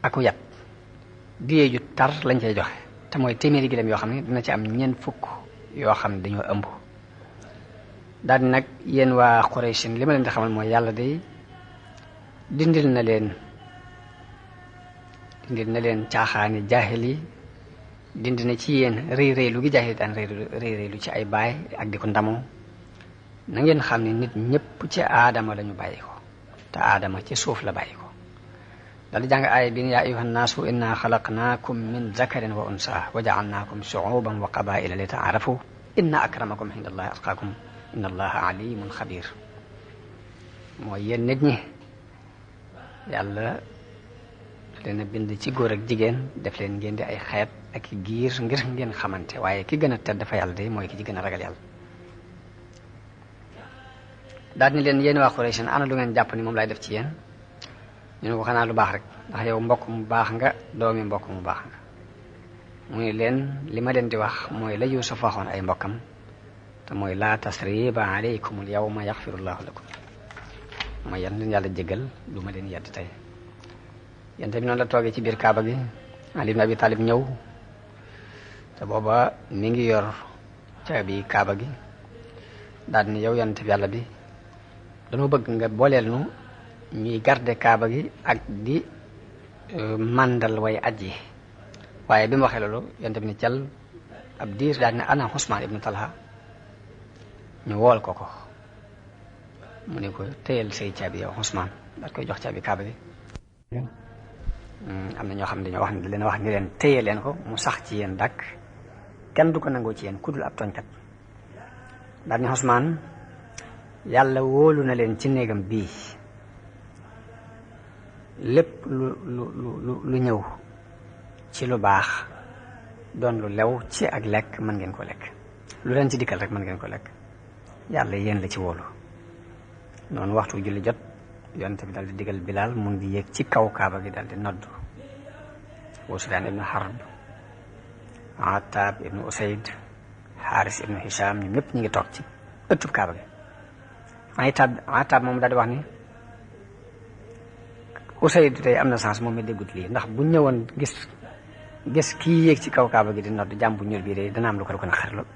S1: aku yat diye ju tar lañ cay joxe te mooy téeméeri gileem yoo xam ne dina ci am ñeent fukk yoo xam ne dañoo ëmb daal di nag yéen waa Quraysh li ma leen di xamal mooy yàlla day dindil na leen caaxaani jaahil yi dindi na ci yéen rëy rëylu gi jaahil daan rëy rëylu ci ay baay ak di ko ndamoo na ngeen xam ne nit ñëpp ci aadama la ñu bàyyi ko te aadama ci suuf la bàyyi ko dal di jàng aaya bi yaa ayyuhan naasu inna xalaqnaakum min zakarin wa unsa wa ja'alnaakum shu'uban wa qabaa'ila li ta'aarafu inna akramakum inda allahi atqaakum inna allaha alimun xabir mooy yéen nit ñi yàlla leen a bind ci góor ak jigéen def leen ngeen di ay xeet ak i giir ngir ngeen xamante waaye ki gën a tedd dafa yàlla de mooy ki ci gën a ragal yàlla daal ni leen yéen waa Quraysh ana lu ngeen jàpp ni moom laay def ci yéen ñu ne ko xanaa lu baax rek ndax yow mbokk mu baax nga doomi mbokk mu baax nga mu ne leen li ma leen di wax mooy la Yuusuf waxoon ay mbokkam te mooy laa tasriba alaykumul yawma yaxfirullahu lakum mooy yan leen yàlla jégal lu ma leen yedd tey yente bi noonu la toogee ci biir kaaba gi Ali ibn Abi Talib ñëw te booba mi ngi yor caabi kaaba gi daal ni yow yonent bi yàlla bi dañoo bëgg nga booleel nu ñuy garde kaaba gi ak di màndal way aj yi waaye bi mu waxee loolu yonent bi ni cal ab diir daal ne ana Usmaan ibnu Talha ñu wool ko mu ne ko téyel say caabi yow Usmaan daal koy jox caabi kaaba gi am na ñoo xam ne dañoo wax ne leen wax ni leen téye leen ko mu sax ci yéen dakk kenn du ko nangoo ci yéen ku dul ab tooñkat daal ni Usmaan yàlla wóolu na leen ci néegam bii lépp lu ñëw ci lu baax doon lu lew ci ak lekk mën ngeen ko lekk lu leen ci dikkal rek mën ngeen ko lekk yàlla yéen la ci wóolu noonu waxtu julli jot yonent bi daal di digal Bilaal mu ngi yéeg ci kaw kaaba gi daal di noddu Abu Sufyaan ibnu Harb Attaab ibnu Usayd Xaaris ibnu Hisham ñoom ñëpp ñu ngi toog ci ëttub kaaba gi Attaab moom daal di wax ni Usayd tey am na sens moom mi déggut lii ndax bu ñëwoon gis gis kii yéeg ci kaw kaaba gi di nodd jàmm bu ñuul bii de dana am lu ko naqari lool.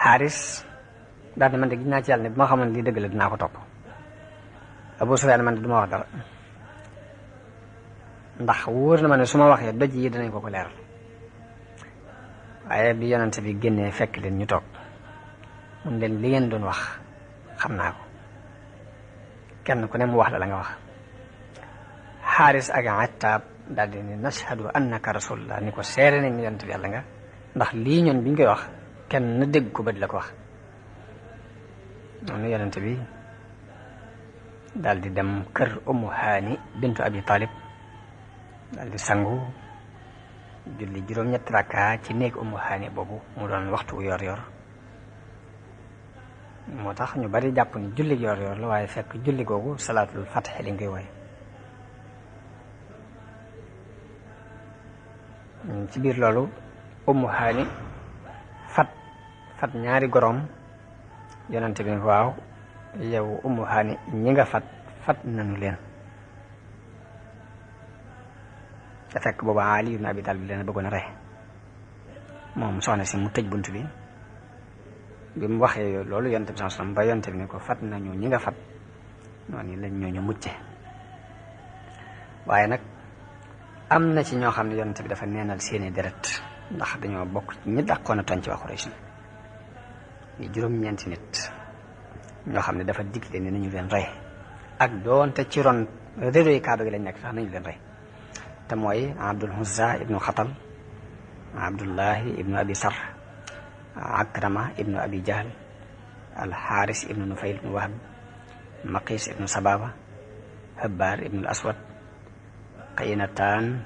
S1: Xaaris daal di man de gis naa ci yàlla ne bu ma xamoon lii dëgg la dinaa ko topp. Abu Sufyaan man de du ma wax dara ndax wóor na ma ne su ma waxee doj yi danañ ko leeral. waaye bi yonente bi génnee fekk leen ñu toog mun leen li ngeen doon wax xam naa ko, kenn ku ne mu wax la nga wax. Xaaris ak Attaab daal di ne nashhadu annaka rasulullah, ni ko seere nañ yonente bi yàlla nga, ndax lii ñun biñ koy wax kenn na dégg ko ba di la ko wax. noonu yonente bi daal di dem kër Ummu Haani bintu Abi Talib daal di sangu julli juróom-ñetti rakka ci néeg Ummu Haani boobu mu doon waxtu yor yor. moo tax ñu bari jàpp ni julli yor yor la, waaye fekk julli googu salaatul fatxi lañ koy wooye. ci biir loolu Ummu Haani fat ñaari gorom yonente bi waaw yow Ummu Haani ñi nga fat nañu leen. te fekk boobu Ali ibn Abi Talib leen bëggoon a rey moom soxna si mu tëj bunt bi mu waxee loolu yonente bi sallallahu alayhi wasallam ba yonente bi ne ko fat nañu ñi nga fat noonu lañ ñooñu mucce. waaye nag am na ci ñoo xam ne yonente bi dafa neenal seeni deret ndax dañoo bokk ñi dàqoon a tooñ ci waa Quraysh ni juróom-ñeenti nit ñoo xam ne dafa digle ni nañu leen rey ak doonte ci ron rédo yi kaaba gi lañ nekk sax nañu leen rey. te mooy Abdul Uzza ibnu Xatal, Abdullahi ibnu Abi Sarh, Akrama ibnu Abi Jahl, Alxaaris ibnu Nufayl ibnu Wahb, Maqis ibnu Sababa, Habbar ibnu Aswad, Qaynataan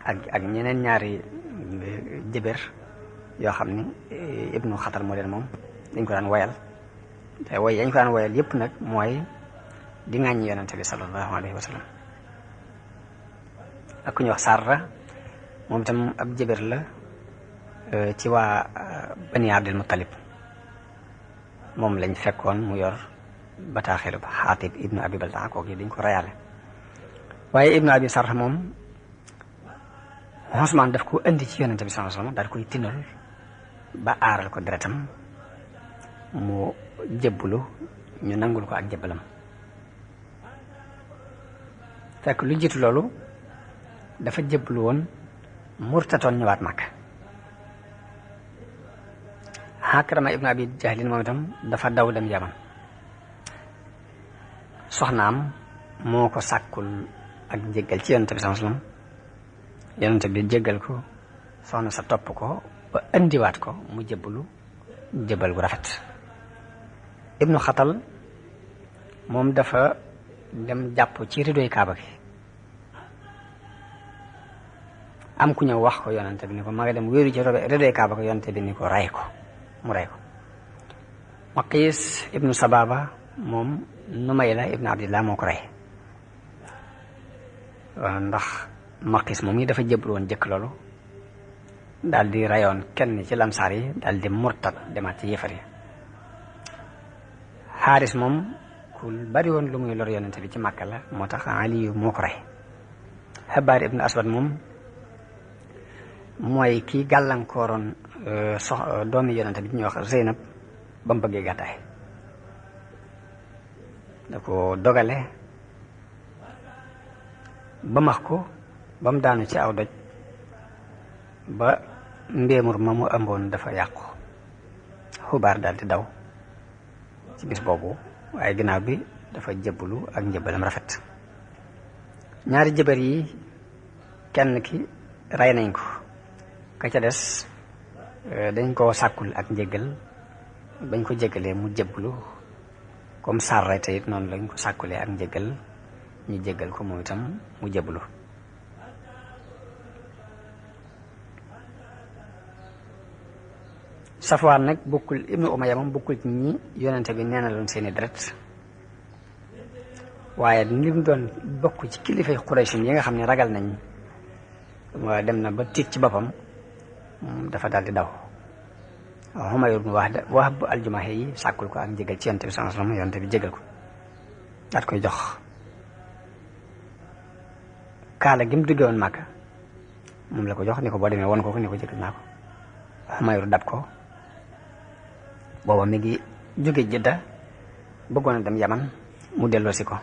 S1: ak ñeneen ñaari jëbër yoo xam ni ibnu Xatal moo leen moom dañ ko daan woyal. te woy yañ ko daan woyal yépp nag mooy di ŋàññi yonente bi sallallahu alayhi wa sallam. ak ku ñuy wax Sarra moom itam ab jëbër la ci waa Bani Abdul Muttalib, moom lañ fekkoon mu yor bataaxelu Xaatib ibnu Abi Baltaa kooku yi dañ ko reyaale. waaye ibnu Abi Sarra moom Usmaan daf ko indi ci yonente bi sallallahu alayhi wasallam daal koy tinal ba aaral ko deretam mu jëbbulu ñu nangul ko ak jëbbalam. fekk lu jiitu loolu dafa jëbblu woon murtatoon ñëwaat Makka. Akrama ibnu Abi Jahlin moom itam dafa daw dem Yaman. soxnaam moo ko sàkkul ak njéggal ci yonente bi sallallahu alayhi wasallam. yonente bi jéggal ko, soxna sa topp ko ba indiwaat ko mu jëbblu jëbbal gu rafet. ibnu Xatal moom dafa dem jàpp ci ridoy kaaba gi, am ku ñëw wax ko yonente bi ni ko ma nga dem wéeru ci ridoy kaaba gi, yonente bi ni ko rey ko mu rey ko. Maqis ibnu Sababa moom Numayla ibnu Abdillah moo ko rey ndax Maqis moom yi dafa jëblu woon jëkk loolu daal di rayoon kenn ci lamsaar yi daal di murtad demaat ci yéefar yi. Xaaris moom ku bari woon lu muy lor yonente bi ci Màkka la, moo tax Ali moo ko rey. Habbar ibnu Aswad moom mooy kii gàllankooroon doomi yonente bi ñuy wax Zeynab ba mu bëggee gàddaay, da ko dogale ba max ko ba mu daanu ci aw doj ba mbéemur ma mu ëmboon dafa yàqu. Xubaar daal di daw ci bis boobu, waaye ginnaaw bi dafa jëbbalu ak njëbbalam rafet. ñaari jëbër yi kenn ki rey nañ ko, ka ca des dañ koo sàkkul ak njëggal, bañ ko jéggalee mu jëbbalu comme Sarra te it noonu lañ ko sàkkulee ak njëggal, ñu jéggal ko moom itam mu jëbbalu. Safwaan nag bokkul, ibnu Umayya moom bokkul ci ñi yonente bi nee na loon seeni deret, waaye li mu doon bokk ci kilifay Quraysh yi nga xam ne ragal nañ dem na ba tiit ci boppam, dafa daal di daw. Umayr ibn Wahb al-Jumahi yi sàkkul ko ak njëgal ci yonente bi sallallahu alayhi wasallam, yonente bi jégal ko daal koy jox kaala gi mu duggee woon Màkka moom la ko jox ni ko boo demee won ko ni ko jëkkal naa ko. Xumayr dab ko booba mi ngi jóge Jidda bëggoon a dem Yaman mu delloosi ko.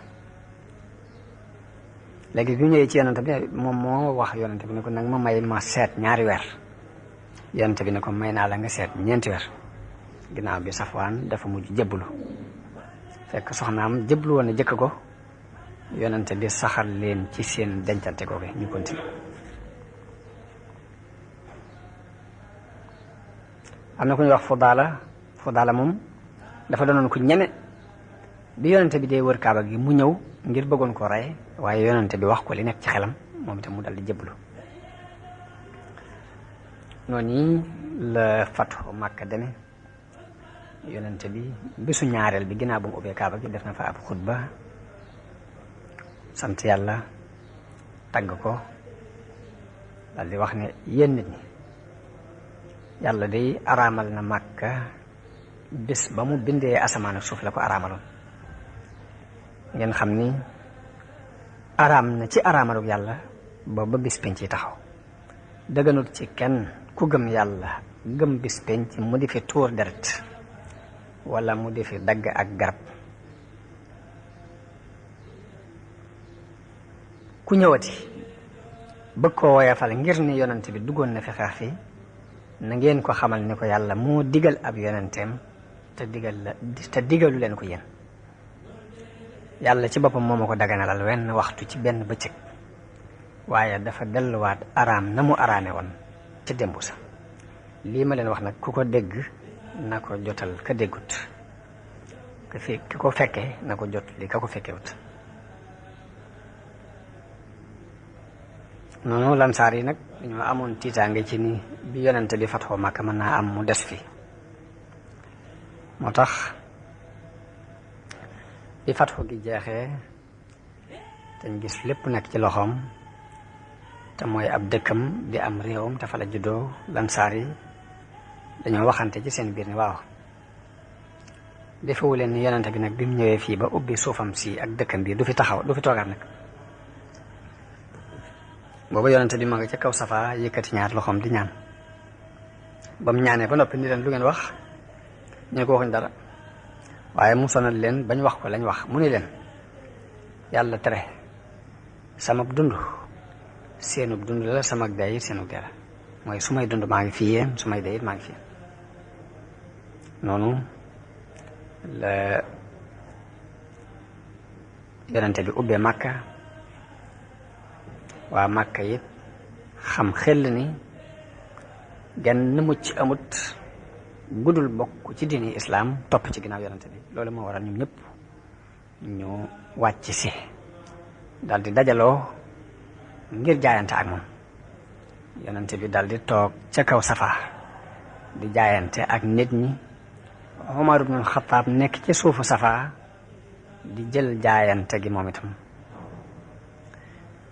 S1: léegi bi mu ñëwee ci yonent bi moom moo wax yonent bi ne ko nag ma may ma seet ñaari weer. yonent bi ne ko may naa la nga seet ñeenti weer. ginnaaw bi Safwaan dafa mujj jëbblu fekk soxnaam jëbblu woon na jëkk ko yonent bi saxal leen ci seen dencante googu ñu continue. am na ku ñuy wax Fudaala moom dafa doonoon ku ñeme bi yonent bi dee wër kaaba gi mu ñëw ngir bëggoon ko rey waaye yonent bi wax ko li nekk ci xelam moom itam mu dal di jëbblu. noonu la fatu Makka deme yonent bi bisu ñaareel bi ginnaaw bu mu ubbee kaaba gi def na fa ab xutba sant yàlla tagg ko dal di wax ne yéen nit ñi yàlla day araamal na Makka bis ba mu bindee asamaan ak suuf la ko araamaloon. ngeen xam ni araam na ci araamaluk yàlla ba bis penc ci taxaw dëgganut ci kenn ku gëm yàlla gëm bis penc mu di fi tuur deret wala mu di fi dagg ak garab. ku ñëwati bëgg koo woyafal ngir ni yonent bi duggoon na fi xeex fi na ngeen ko xamal ni ko yàlla moo digal ab yonenteem te digalu leen ko yéen. yàlla ci boppam moo ma ko daganalal wenn waxtu ci benn bëccëg waaye dafa delluwaat araam na mu araame woon ci démb sa. lii ma leen wax nag ku ko dégg na ko jotal ka déggut ki ko fekkee na ko jot li ka ko fekkewut. noonu lansaar yi nag dañoo amoon tiitaange ci ni bi yonente bi fatxoo Makka mën naa am mu des fi moo tax bi fatxu gi jeexee dañ gis lépp nekk ci loxoom te mooy ab dëkkam di am réewam te fa la juddoo lansaar yi dañoo waxante ci seen biir ni waaw defewu leen ni yonente bi nag bi mu ñëwee fii ba ubbi suufam si ak dëkkam bi du fi toogaat nag. booba yonente bi ma nga ca kaw Safa yëkkati ñaar loxoom di ñaan ba mu ñaanee ba noppi ni leen lu ngeen wax ñu ko waxuñ dara waaye mu sonal leen bañ wax ko lañ wax mu ni leen yàlla tere sama dund seenub dund la sama dee it seenub dee la mooy su may dund maa ngi fi yéen su may dee it maa ngi fi noonu la yonente bi ubbee Makka waa Makka it xam xel ni genn mucc amut gudul bokk ci diini islaam topp ci ginnaaw yonente bi loolu moo waral ñun ñëpp ñu wàcc si dal di dajaloo ngir jaayante ak moom. yonente bi dal di toog ca kaw Safa di jaayante ak nit ñi Umar ibn Xattaab nekk ci suufu Safa di jël jaayante gi moom itam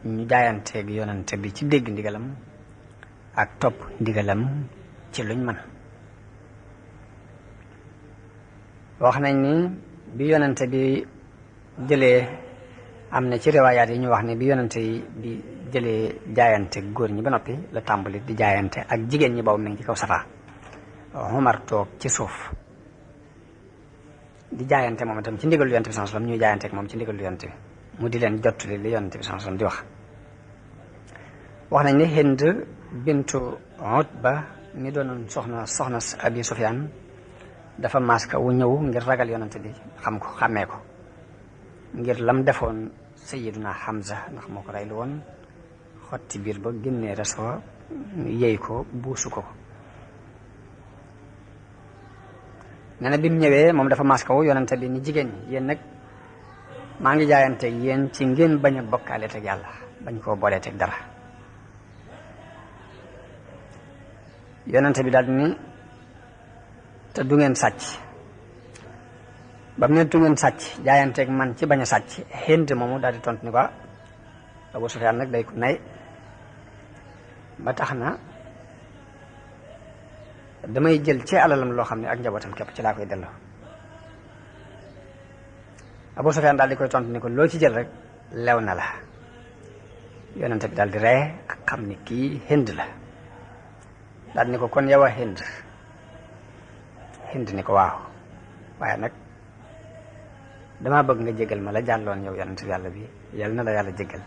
S1: ñu jaayanteeg yonente bi ci dégg ndigalam ak topp ndigalam ci luñ mën. wax nañ ni bi yonente bi jëlee am na ci riwaayaat yi ñu wax ne bi yonente bi jëlee jaayante góor ñi ba noppi la tàmbali di jaayante ak jigéen ñi boobu mi ngi ci kaw Safa. Umar toog ci suuf di jaayante moom itam ci ndigalu yonente bi sallallahu alayhi wasallam ñuy jaayante ak moom ci ndigalu yonente bi mu di leen jottali li yonente bi sallallahu alayhi wasallam di wax nañ ne Hind bintu Utba mi doonoon soxna Abi Sufyaan dafa maska wu ñëw ngir ragal yonante bi xam ko xàmmee ko ngir lam defoon Sayyiduna Hamza ndax moo ko reylu woon xotti biir ba génnee res wa yey ko buusu ko. nee na bi mu ñëwee moom dafa maska wu yonante bi ni jigéen ñi yéen nag maa ngi jaayante yéen ci ngeen bañ a bokkaale teg yàlla bañ koo boolee teg dara. yonente bi daal di ni te du ngeen sàcc ba mu ne du ngeen sàcc jaayanteeg man ci bañ a sàcc Hind moomu daal di tontu ni ko Abu Sufyaan nag day ko nay ba tax na damay jël ci alalam loo xam ne ak njabootam képp ci laa koy delloo. Abu Sufyaan daal di koy tontu ni ko loo ci jël rek lew na la yonente bi daal di ree ak xam ni kii Hind la daal ni ko kon yow a Hind ni ko waaw waaye nag damaa bëgg nga jégal ma la jàlloon yow yonente bi yàlla bi yal na la yàlla jégal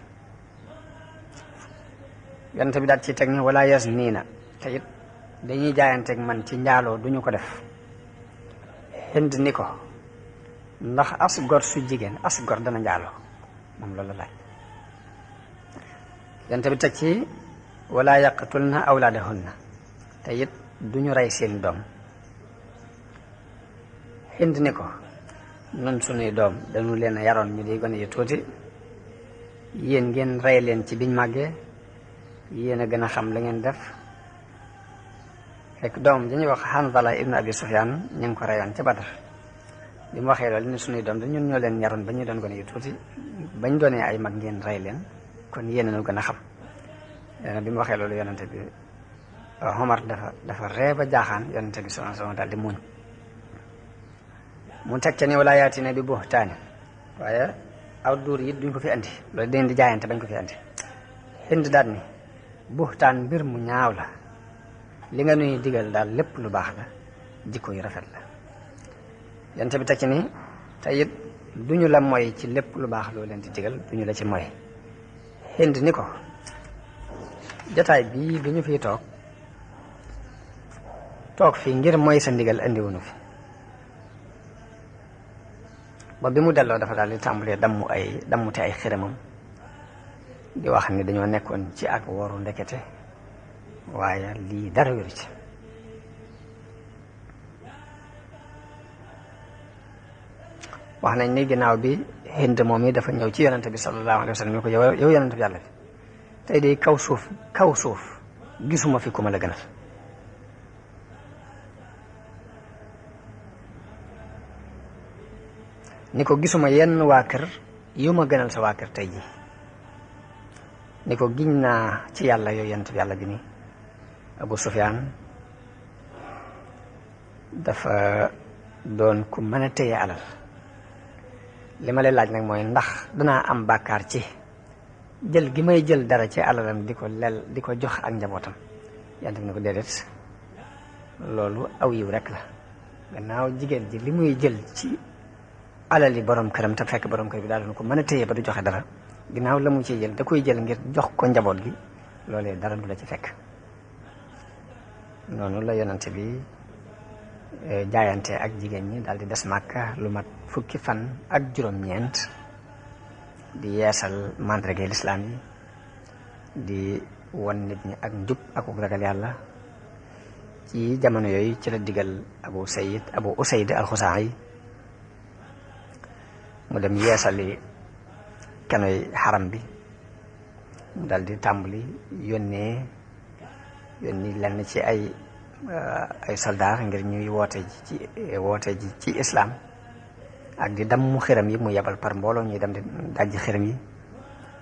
S1: yonente bi daal ci teg ni wala yas nii na te it dañuy jaayanteeg man ci njaaloo duñu ko def Hind ni ko ndax as gor su jigéen as gor dana njaaloo moom loolu la laaj yonente bi teg ci wala yaqtulna awlaadahunna te it duñu rey seen doom Hind ni ko nun sunuy doom dañu leen a yaroon ñu di gone yu tuuti yéen ngeen rey leen ci biñ màggee yéen a gën a xam la ngeen def fekk doom dañuy wax Hanzala ibnu Abi Sufyaan ñu ngi ko reyoon ca Badar bi mu waxee loolu ne sunuy doom da ñun ñoo leen yaroon ba ñu doon gone yu tuuti bañ doonee ay mag ngeen rey leen kon yéen a ñu gën a xam bi mu waxee loolu yonente bi Omar dafa ree ba jaaxaan yonente bi sallallahu alayhi wasallam daal di muñ mu teg ca ni wala yaatina bi buhtaani waaye aw duur yi duñ ko fi andi loolu dañ di jaayante bañ ko fi andi Hind daal ni buhtaan mbir mu ñaaw la li nga nuy digal daal lépp lu baax la jikko yu rafet la yonente bi teg ci ni te it duñu la moy ci lépp lu baax loo leen di digal duñu la ci moy Hind ni ko jataay bii bi ñu fiy toog fii ngir mooy sa ndigal andiwunu fi ba bi mu delloo dafa daal di tàmbalee dammute ay xiramam di wax ni dañoo nekkoon ci ak woru ndekete waaye lii dara wéru ci wax nañ ni ginnaaw bi Hind moom yi dafa ñëw ci yonente bi sallallahu alayhi wa sallam ni ko yow yonente bi yàlla bi tey de kaw suuf gisuma fi ku ma la gënal ni ko gisuma yenn waa kër yu ma gënal sa waa kër tey ji ni ko giñ naa ci yàlla yow yonent bi yàlla bi ni Abu Sufyaan dafa doon ku mën a téye alal li ma lay laaj nag mooy ndax danaa am bàkkaar ci jël gi may jël dara ci alalam di ko jox ak njabootam yonent bi ni ko déedéet loolu aw yiw rek la gannaaw jigéen ji li muy jël ci alali borom këram te fekk borom kër bi daal ko mën a téye ba du joxe dara ginnaaw la mu ciy jël da koy jël ngir jox ko njaboot gi loolee dara du la ci fekk noonu la yonante bi jaayante ak jigéen ñi daal di des Màkka lu mat fukki fan ak juróom-ñeent di yeesal mandargay lislaam yi di won nit ñi ak njub ak ragal yàlla ci jamono yooyu ci la digal Abu Usayd al-Xuzaa'i mu dem yeesali kenoy xaram bi mu dal di tàmbali yónni lenn ci ay soldaar ngir ñuy woote ji ci islam ak di damm xiram yi mu yebal par mbooloo ñuy dem di dajji xiram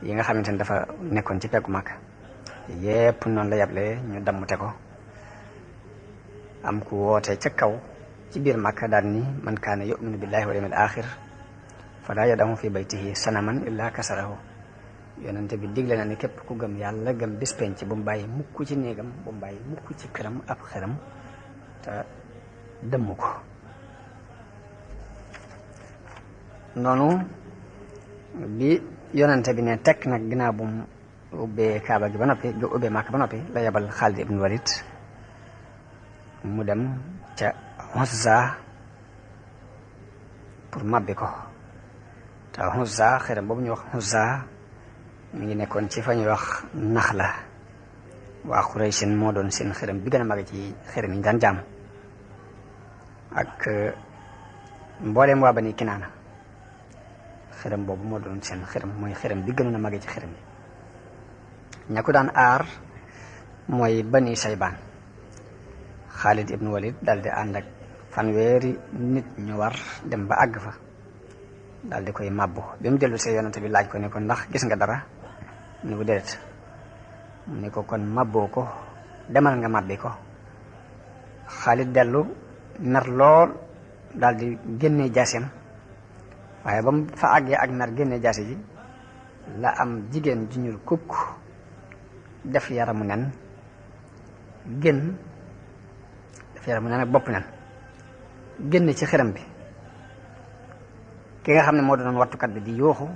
S1: yi nga xamante ne dafa nekkoon ci peggu Makka yépp noonu la yeble ñu dammute ko am ku woote ca kaw ci biir Makka daal ni man kaana yu'minu billahi wal yawmil axir fala yadamu fi baytihi sanaman illa kasarahu yonente bi digle na ni képp ku gëm yàlla gëm bis penc bu mu bàyyi mukk ci néegam bu mu bàyyi mukk ci këram ab xeram te dëmm ko noonu bi yonente bi ne tekk nag ginnaaw bu mu ubbee kaaba gi ba noppi ubbee Makka ba noppi la yebal Xaalid ibn Walid mu dem ca Uzza pour mabbi ko te Uzza xeram boobu ñuy wax Uzza mi ngi nekkoon ci fa ñuy wax Naxla waa Quraysin moo doon seen xërëm bi gën a mag ci xërëm yi ñu daan jaam ak mbooleem waa Bani Kinaana xërëm boobu moo doon seen xërëm mooy xërëm bi gënoon a mag ci xërëm yi ña ko daan aar mooy Bani Saybaan Xaalid ibn Walid daal di ànd ak fanweeri nit ñu war dem ba àgg fa daal di koy màbbu bi mu dellu see yonante bi laaj ko ne ko ndax gis nga dara ni ko déet mu ne ko kon màbboo ko demal nga màbbi ko Xaalid dellu nar lool daal di génnee jaaseem waaye ba mu fa àggee ak nar génnee jaase ji la am jigéen ju ñuul kukk def yaramu nen génn def yaramu nen ak bopp nen génn ci xiram bi ki nga xam ne moo doon wattukat bi di yuuxu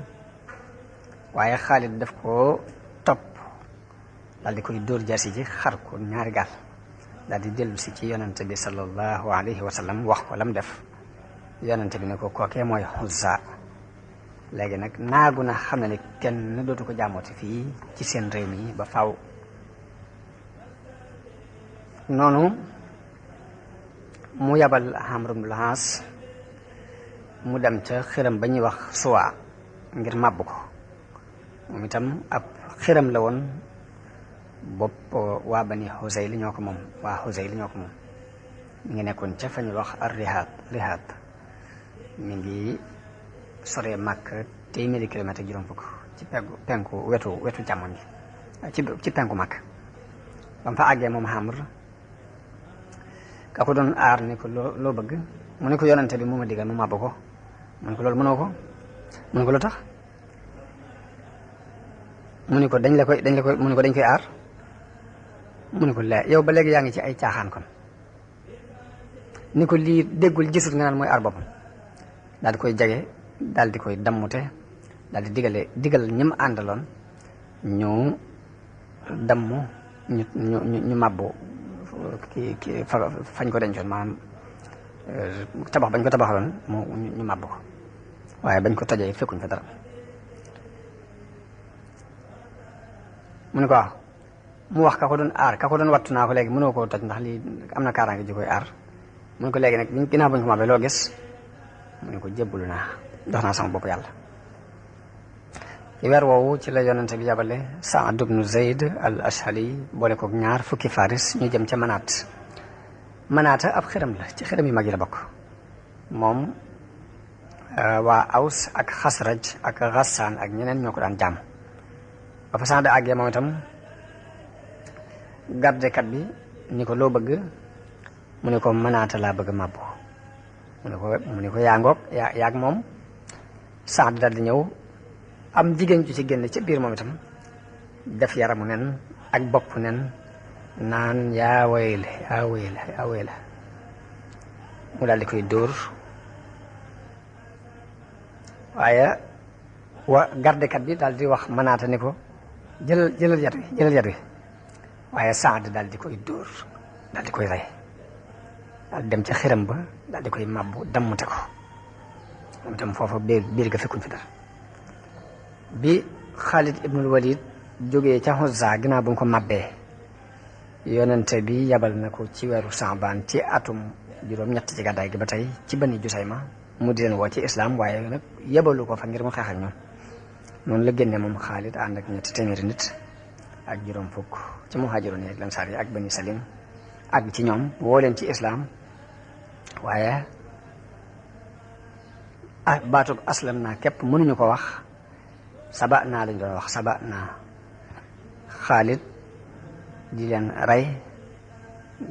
S1: waaye Xaalid daf ko topp daal di koy dóor jaasi ji xar ko ñaari gaal daal di dellu si ci yonente bi sallallahu alayhi wa sallam wax ko lam def yonente bi ne ko kookee mooy Uzza léegi nag naagu na xam ne ni kenn dootu ko jaamooti fii ci seen réew mi ba faw noonu mu yabal Amr ibn al-As mu dem ca xiram ba ñuy wax Suwa ngir màbb ko moom itam ab xiram la woon bopp waa Bani Huzayl ñoo ko moom waa Huzayl ñoo ko moom mi ngi nekkoon ca fa ñuy wax ar-Rihaab mi ngi soree Makka téeméeri kilomètre juróom fukk ci penku wetu càmmoñ gi ci penku Makka ba mu fa àggee moom Amr ka ko doon aar ni ko loo bëgg mu ne ko yonante bi mu ma digal mu màbb ko mu ne ko loolu mënoo ko mu ne ko lu tax mu ne ko dañ koy aar mu ne ko yow ba léegi yaa ngi ci ay caaxaan kon ni ko lii déggul gisut nga naan mooy aar boppam daal di koy jage daal di koy dammute daal di digal ñim àndaloon ñu damm ñu màbbu ki fañ ko dencoon maanaam tabax bañ ko tabaxaloon ñu màbbu ko waaye bañ ko tojee fekkuñ fa dara mu ne ko waaw mu wax ka ko doon aar ka ko doon wattu naa ko léegi mënoo koo toj ndax lii am na kaaraange ji koy aar mu ne ko léegi nag ginnaaw bañ ko màbbee loo gis mu ne ko jébbalu naa jox naa sama bopp yàlla ci weer woowu ci la yonente bi yabale Saad ibnu Zayd al Ashhali boole koog ñaar fukki faris ñu jëm ca Manaata ab xiram la ci xiram yi mag yi la bokk moom waa Aws ak Xasraj ak Gassaan ak ñeneen ñoo ko daan jàmm ba fa Saad àggee moom itam gardekat bi ni ko loo bëgg mu ne ko Manaata laa bëgg màbbu mu ne ko yaa ngoog yaag moom Saad daal di ñëw am jigéen ju ci génn ci biir moom itam def yaramu nen ak bopp nen naan yaa wayla mu daal di koy dóor waaye gardekat bi daal di wax Manaata ni ko jëlal yat wi waaye Saad daal di koy dóor daal di koy rey daal dem ca xiram ba daal di koy màbbu dammute ko moom itam foofa biir ga fekkuñ fi dara bi Xaalid ibnul Walid jógee ca Uzza ginnaaw bu mu ko màbbee yonente bi yabal na ko ci weeru Saabaan ci atum juróom-ñett ci gàddaay gi ba tey ci Bani Jusayma mu di leen woo ci islam waaye nag yebalu ko fa ngir mu xeex ak ñoom noonu la génne moom Xaalid ànd ak ñetti téeméeri nit ak juróom fukk ci muhaajiroon yi ak lansaar yi ak Bani Salim ak ci ñoom woo leen ci islam waaye baatub aslam naa képp mënuñu ko wax saba naa lañ doon wax saba naa Xaalid di leen rey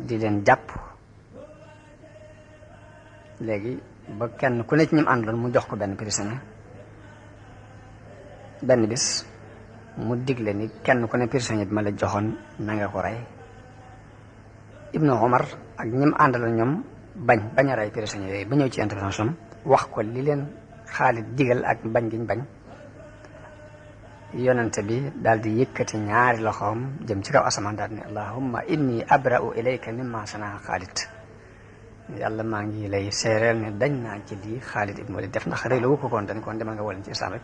S1: di leen jàpp léegi ba kenn ku ne ci ñim àndoon mu jox ko benn prisonnier benn bis mu digle ni kenn ku ne prisonnier bi ma la joxoon na nga ko rey Ibnu Omar ak ñim àndaloon ñoom bañ a rey prisonnier yooyu ba ñëw ci intervention wax ko li leen Xaalid digal ak bañ giñ bañ yonente bi daal di yëkkati ñaari loxoom jëm ci kaw asamaan daal ne allahumma inni abra'u ilayka mimma sanaa Xaalid yàlla maa ngi lay seereel ne dañ naa ci lii Xaalid ibn Walid def ndax rey la wu ko koon dañ koon demal nga woleen ci islam rek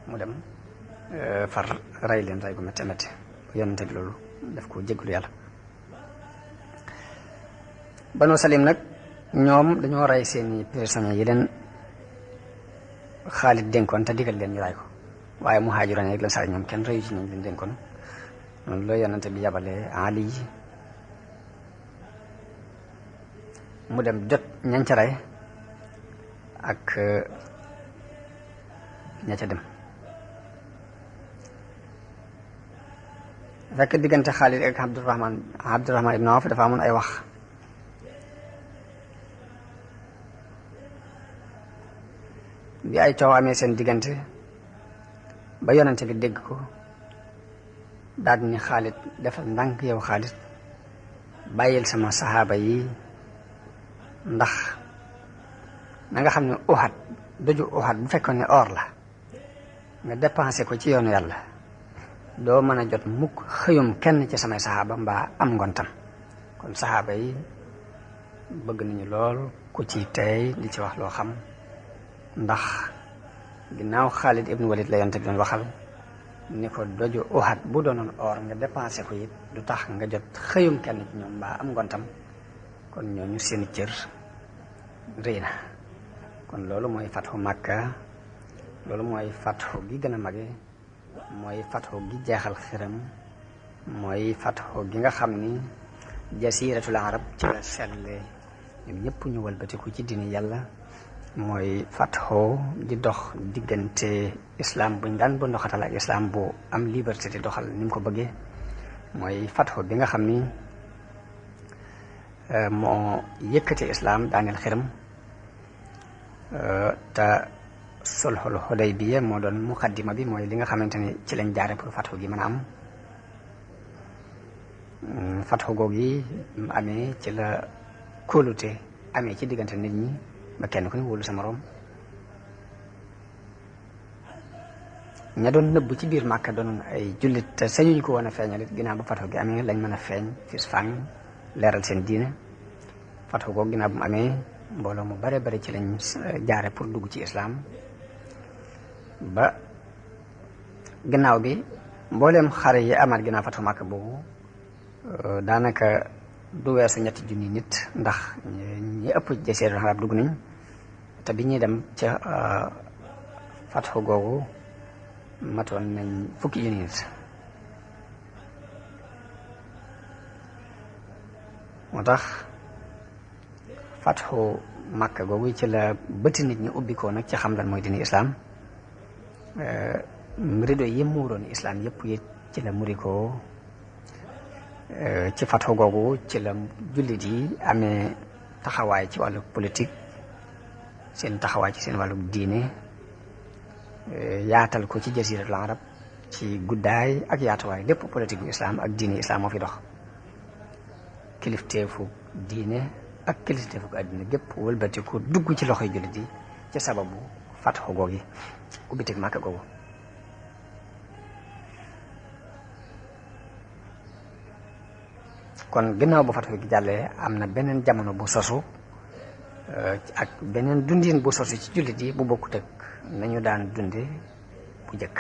S1: mu dem far rey leen rey gu métti métti yonente bi loolu daf ko jégalu yàlla. Banu Salim nag ñoom dañoo rey seeni prisonniers yi leen Xaalid dénkoon te digal leen ñu rey ko waaye muhaajiroon ak lansaar ñoom kenn reyu ci ñoom leen dénkoon noonu la yonente bi yabalee Ali mu dem jot ñañ ca rey ak ña ca dem fekk diggante Xaalid ak Abdurahman ibn Awf dafa amoon ay wax bi ay coow amee seen diggante ba yonente bi dégg ko daal ni Xaalid defal ndànk yow Xaalid bàyyil sama saxaaba yi ndax na nga xam ne Uhud doju Uhud bu fekkoon ne or la nga dépensé ko ci yoonu yàlla doo mën a jot mukk xëyum kenn ci samay saxaaba mbaa am ngontam kon saxaaba yi bëgg nañu lool ku ci tey di ci wax loo xam ndax ginnaaw Xaalid ibnu Walid la yonte bi doon waxal ni ko doju Uhud bu doonoon or nga dépensé ko it du tax nga jot xëyum kenn ci ñoom mbaa am ngontam kon ñooñu seen cër rëy na kon loolu mooy fatxu Makka loolu mooy fatxu gi gën a mage mooy fatxu gi jeexal xiram mooy fatxu gi nga xam ni jasiratul arab ci la selle ñoom ñëpp ñu walbatiku ci dini yàlla mooy fatxu di dox diggante islam buñ daan bu ndoxatal ak islam bu am liberté di doxal ni mu ko bëggee mooy fatxu bi nga xam ni moo yëkkati islam daaneel xiram te sulhul Hudaybiya moo doon muqaddima bi mooy li nga xamante ni ci lañ jaare pour fatxu gi mën a am fatxu googu yi mu amee ci la kóolute amee ci diggante nit ñi ba kenn ku ne wóolu sa moroom ña doon nëbb ci biir Màkka doon ay jullit te sañuñ ko woon a feeñal it ginnaaw ba fatxu gi amee lañ mën a feeñ fis fang leeral seen diine fatxu googu ginnaaw bu mu amee mbooloo mu bare bare ci lañ jaare pour dugg ci islam ba ginnaaw bi mbooleem xare yi amaat ginnaaw fatxu Màkka boobu daanaka du weesu 3 junni nit ndax ñi ëpp jasiiratul arab dugg nañ te bi ñuy dem ca fatxu googu matoon nañ 10 junni nit moo tax fatxu Makka googu ci la bëti nit ñi ubbi ko nag ci xam lan mooy dini islam rido yi muuroon islam yëpp yi ci la muri ko ci fatxu googu ci la jullit yi amee taxawaay ci wàllu politique seen taxawaay ci seen wàllu diine yaatal ko ci jasiratul arab ci guddaay ak yaatuwaay lépp politique bu islam ak diine islam moo fi dox kilifteefu diine ak kilifteefu àddina gépp wëlbati ko dugg ci loxoy jullit yi ci sababu fatxu googi ubbiteg Màkka googu kon ginnaaw bu fatxu gi jàllee am na beneen jamono bu sosu ak beneen dundin bu sosu ci jullit yi bu bokkut ak nañu daan dunde bu njëkk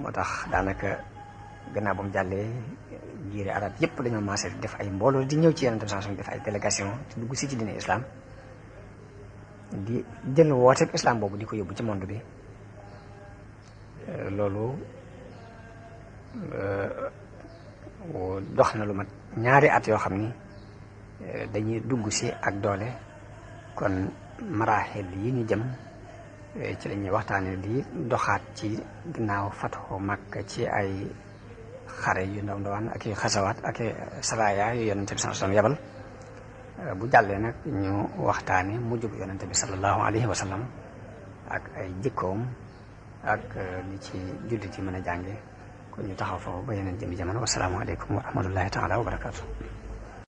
S1: moo tax daanaka gannaaw ba mu jàllee jiiri arab yëpp dañoo maase def ay mbooloo di ñëw ci yeneen station def ay délégation di dugg si ci diine islam di jël wooteeb islam boobu di ko yóbbu ci monde bi loolu dox na lu mat 2 at yoo xam ni dañuy dugg si ak doole kon maraaxil yi ñu jëm ci la ñuy waxtaane di doxaat ci ginnaaw fatxu Makka ci ay xare yu ndaw ndawaan ak i xasawaat ak i saraya yu yonente bi sallallahu alayhi wa sallam yabal bu jàllee nag ñu waxtaane mujjub yonente bi sallallahu alayhi wa sallam ak ay jikkoom ak li ci jullit yi mën a jànge kon ñu taxaw foofu ba yeneen jëmi jamono wassalaamu aleykum wa rahmatullahi taala wa barakaatu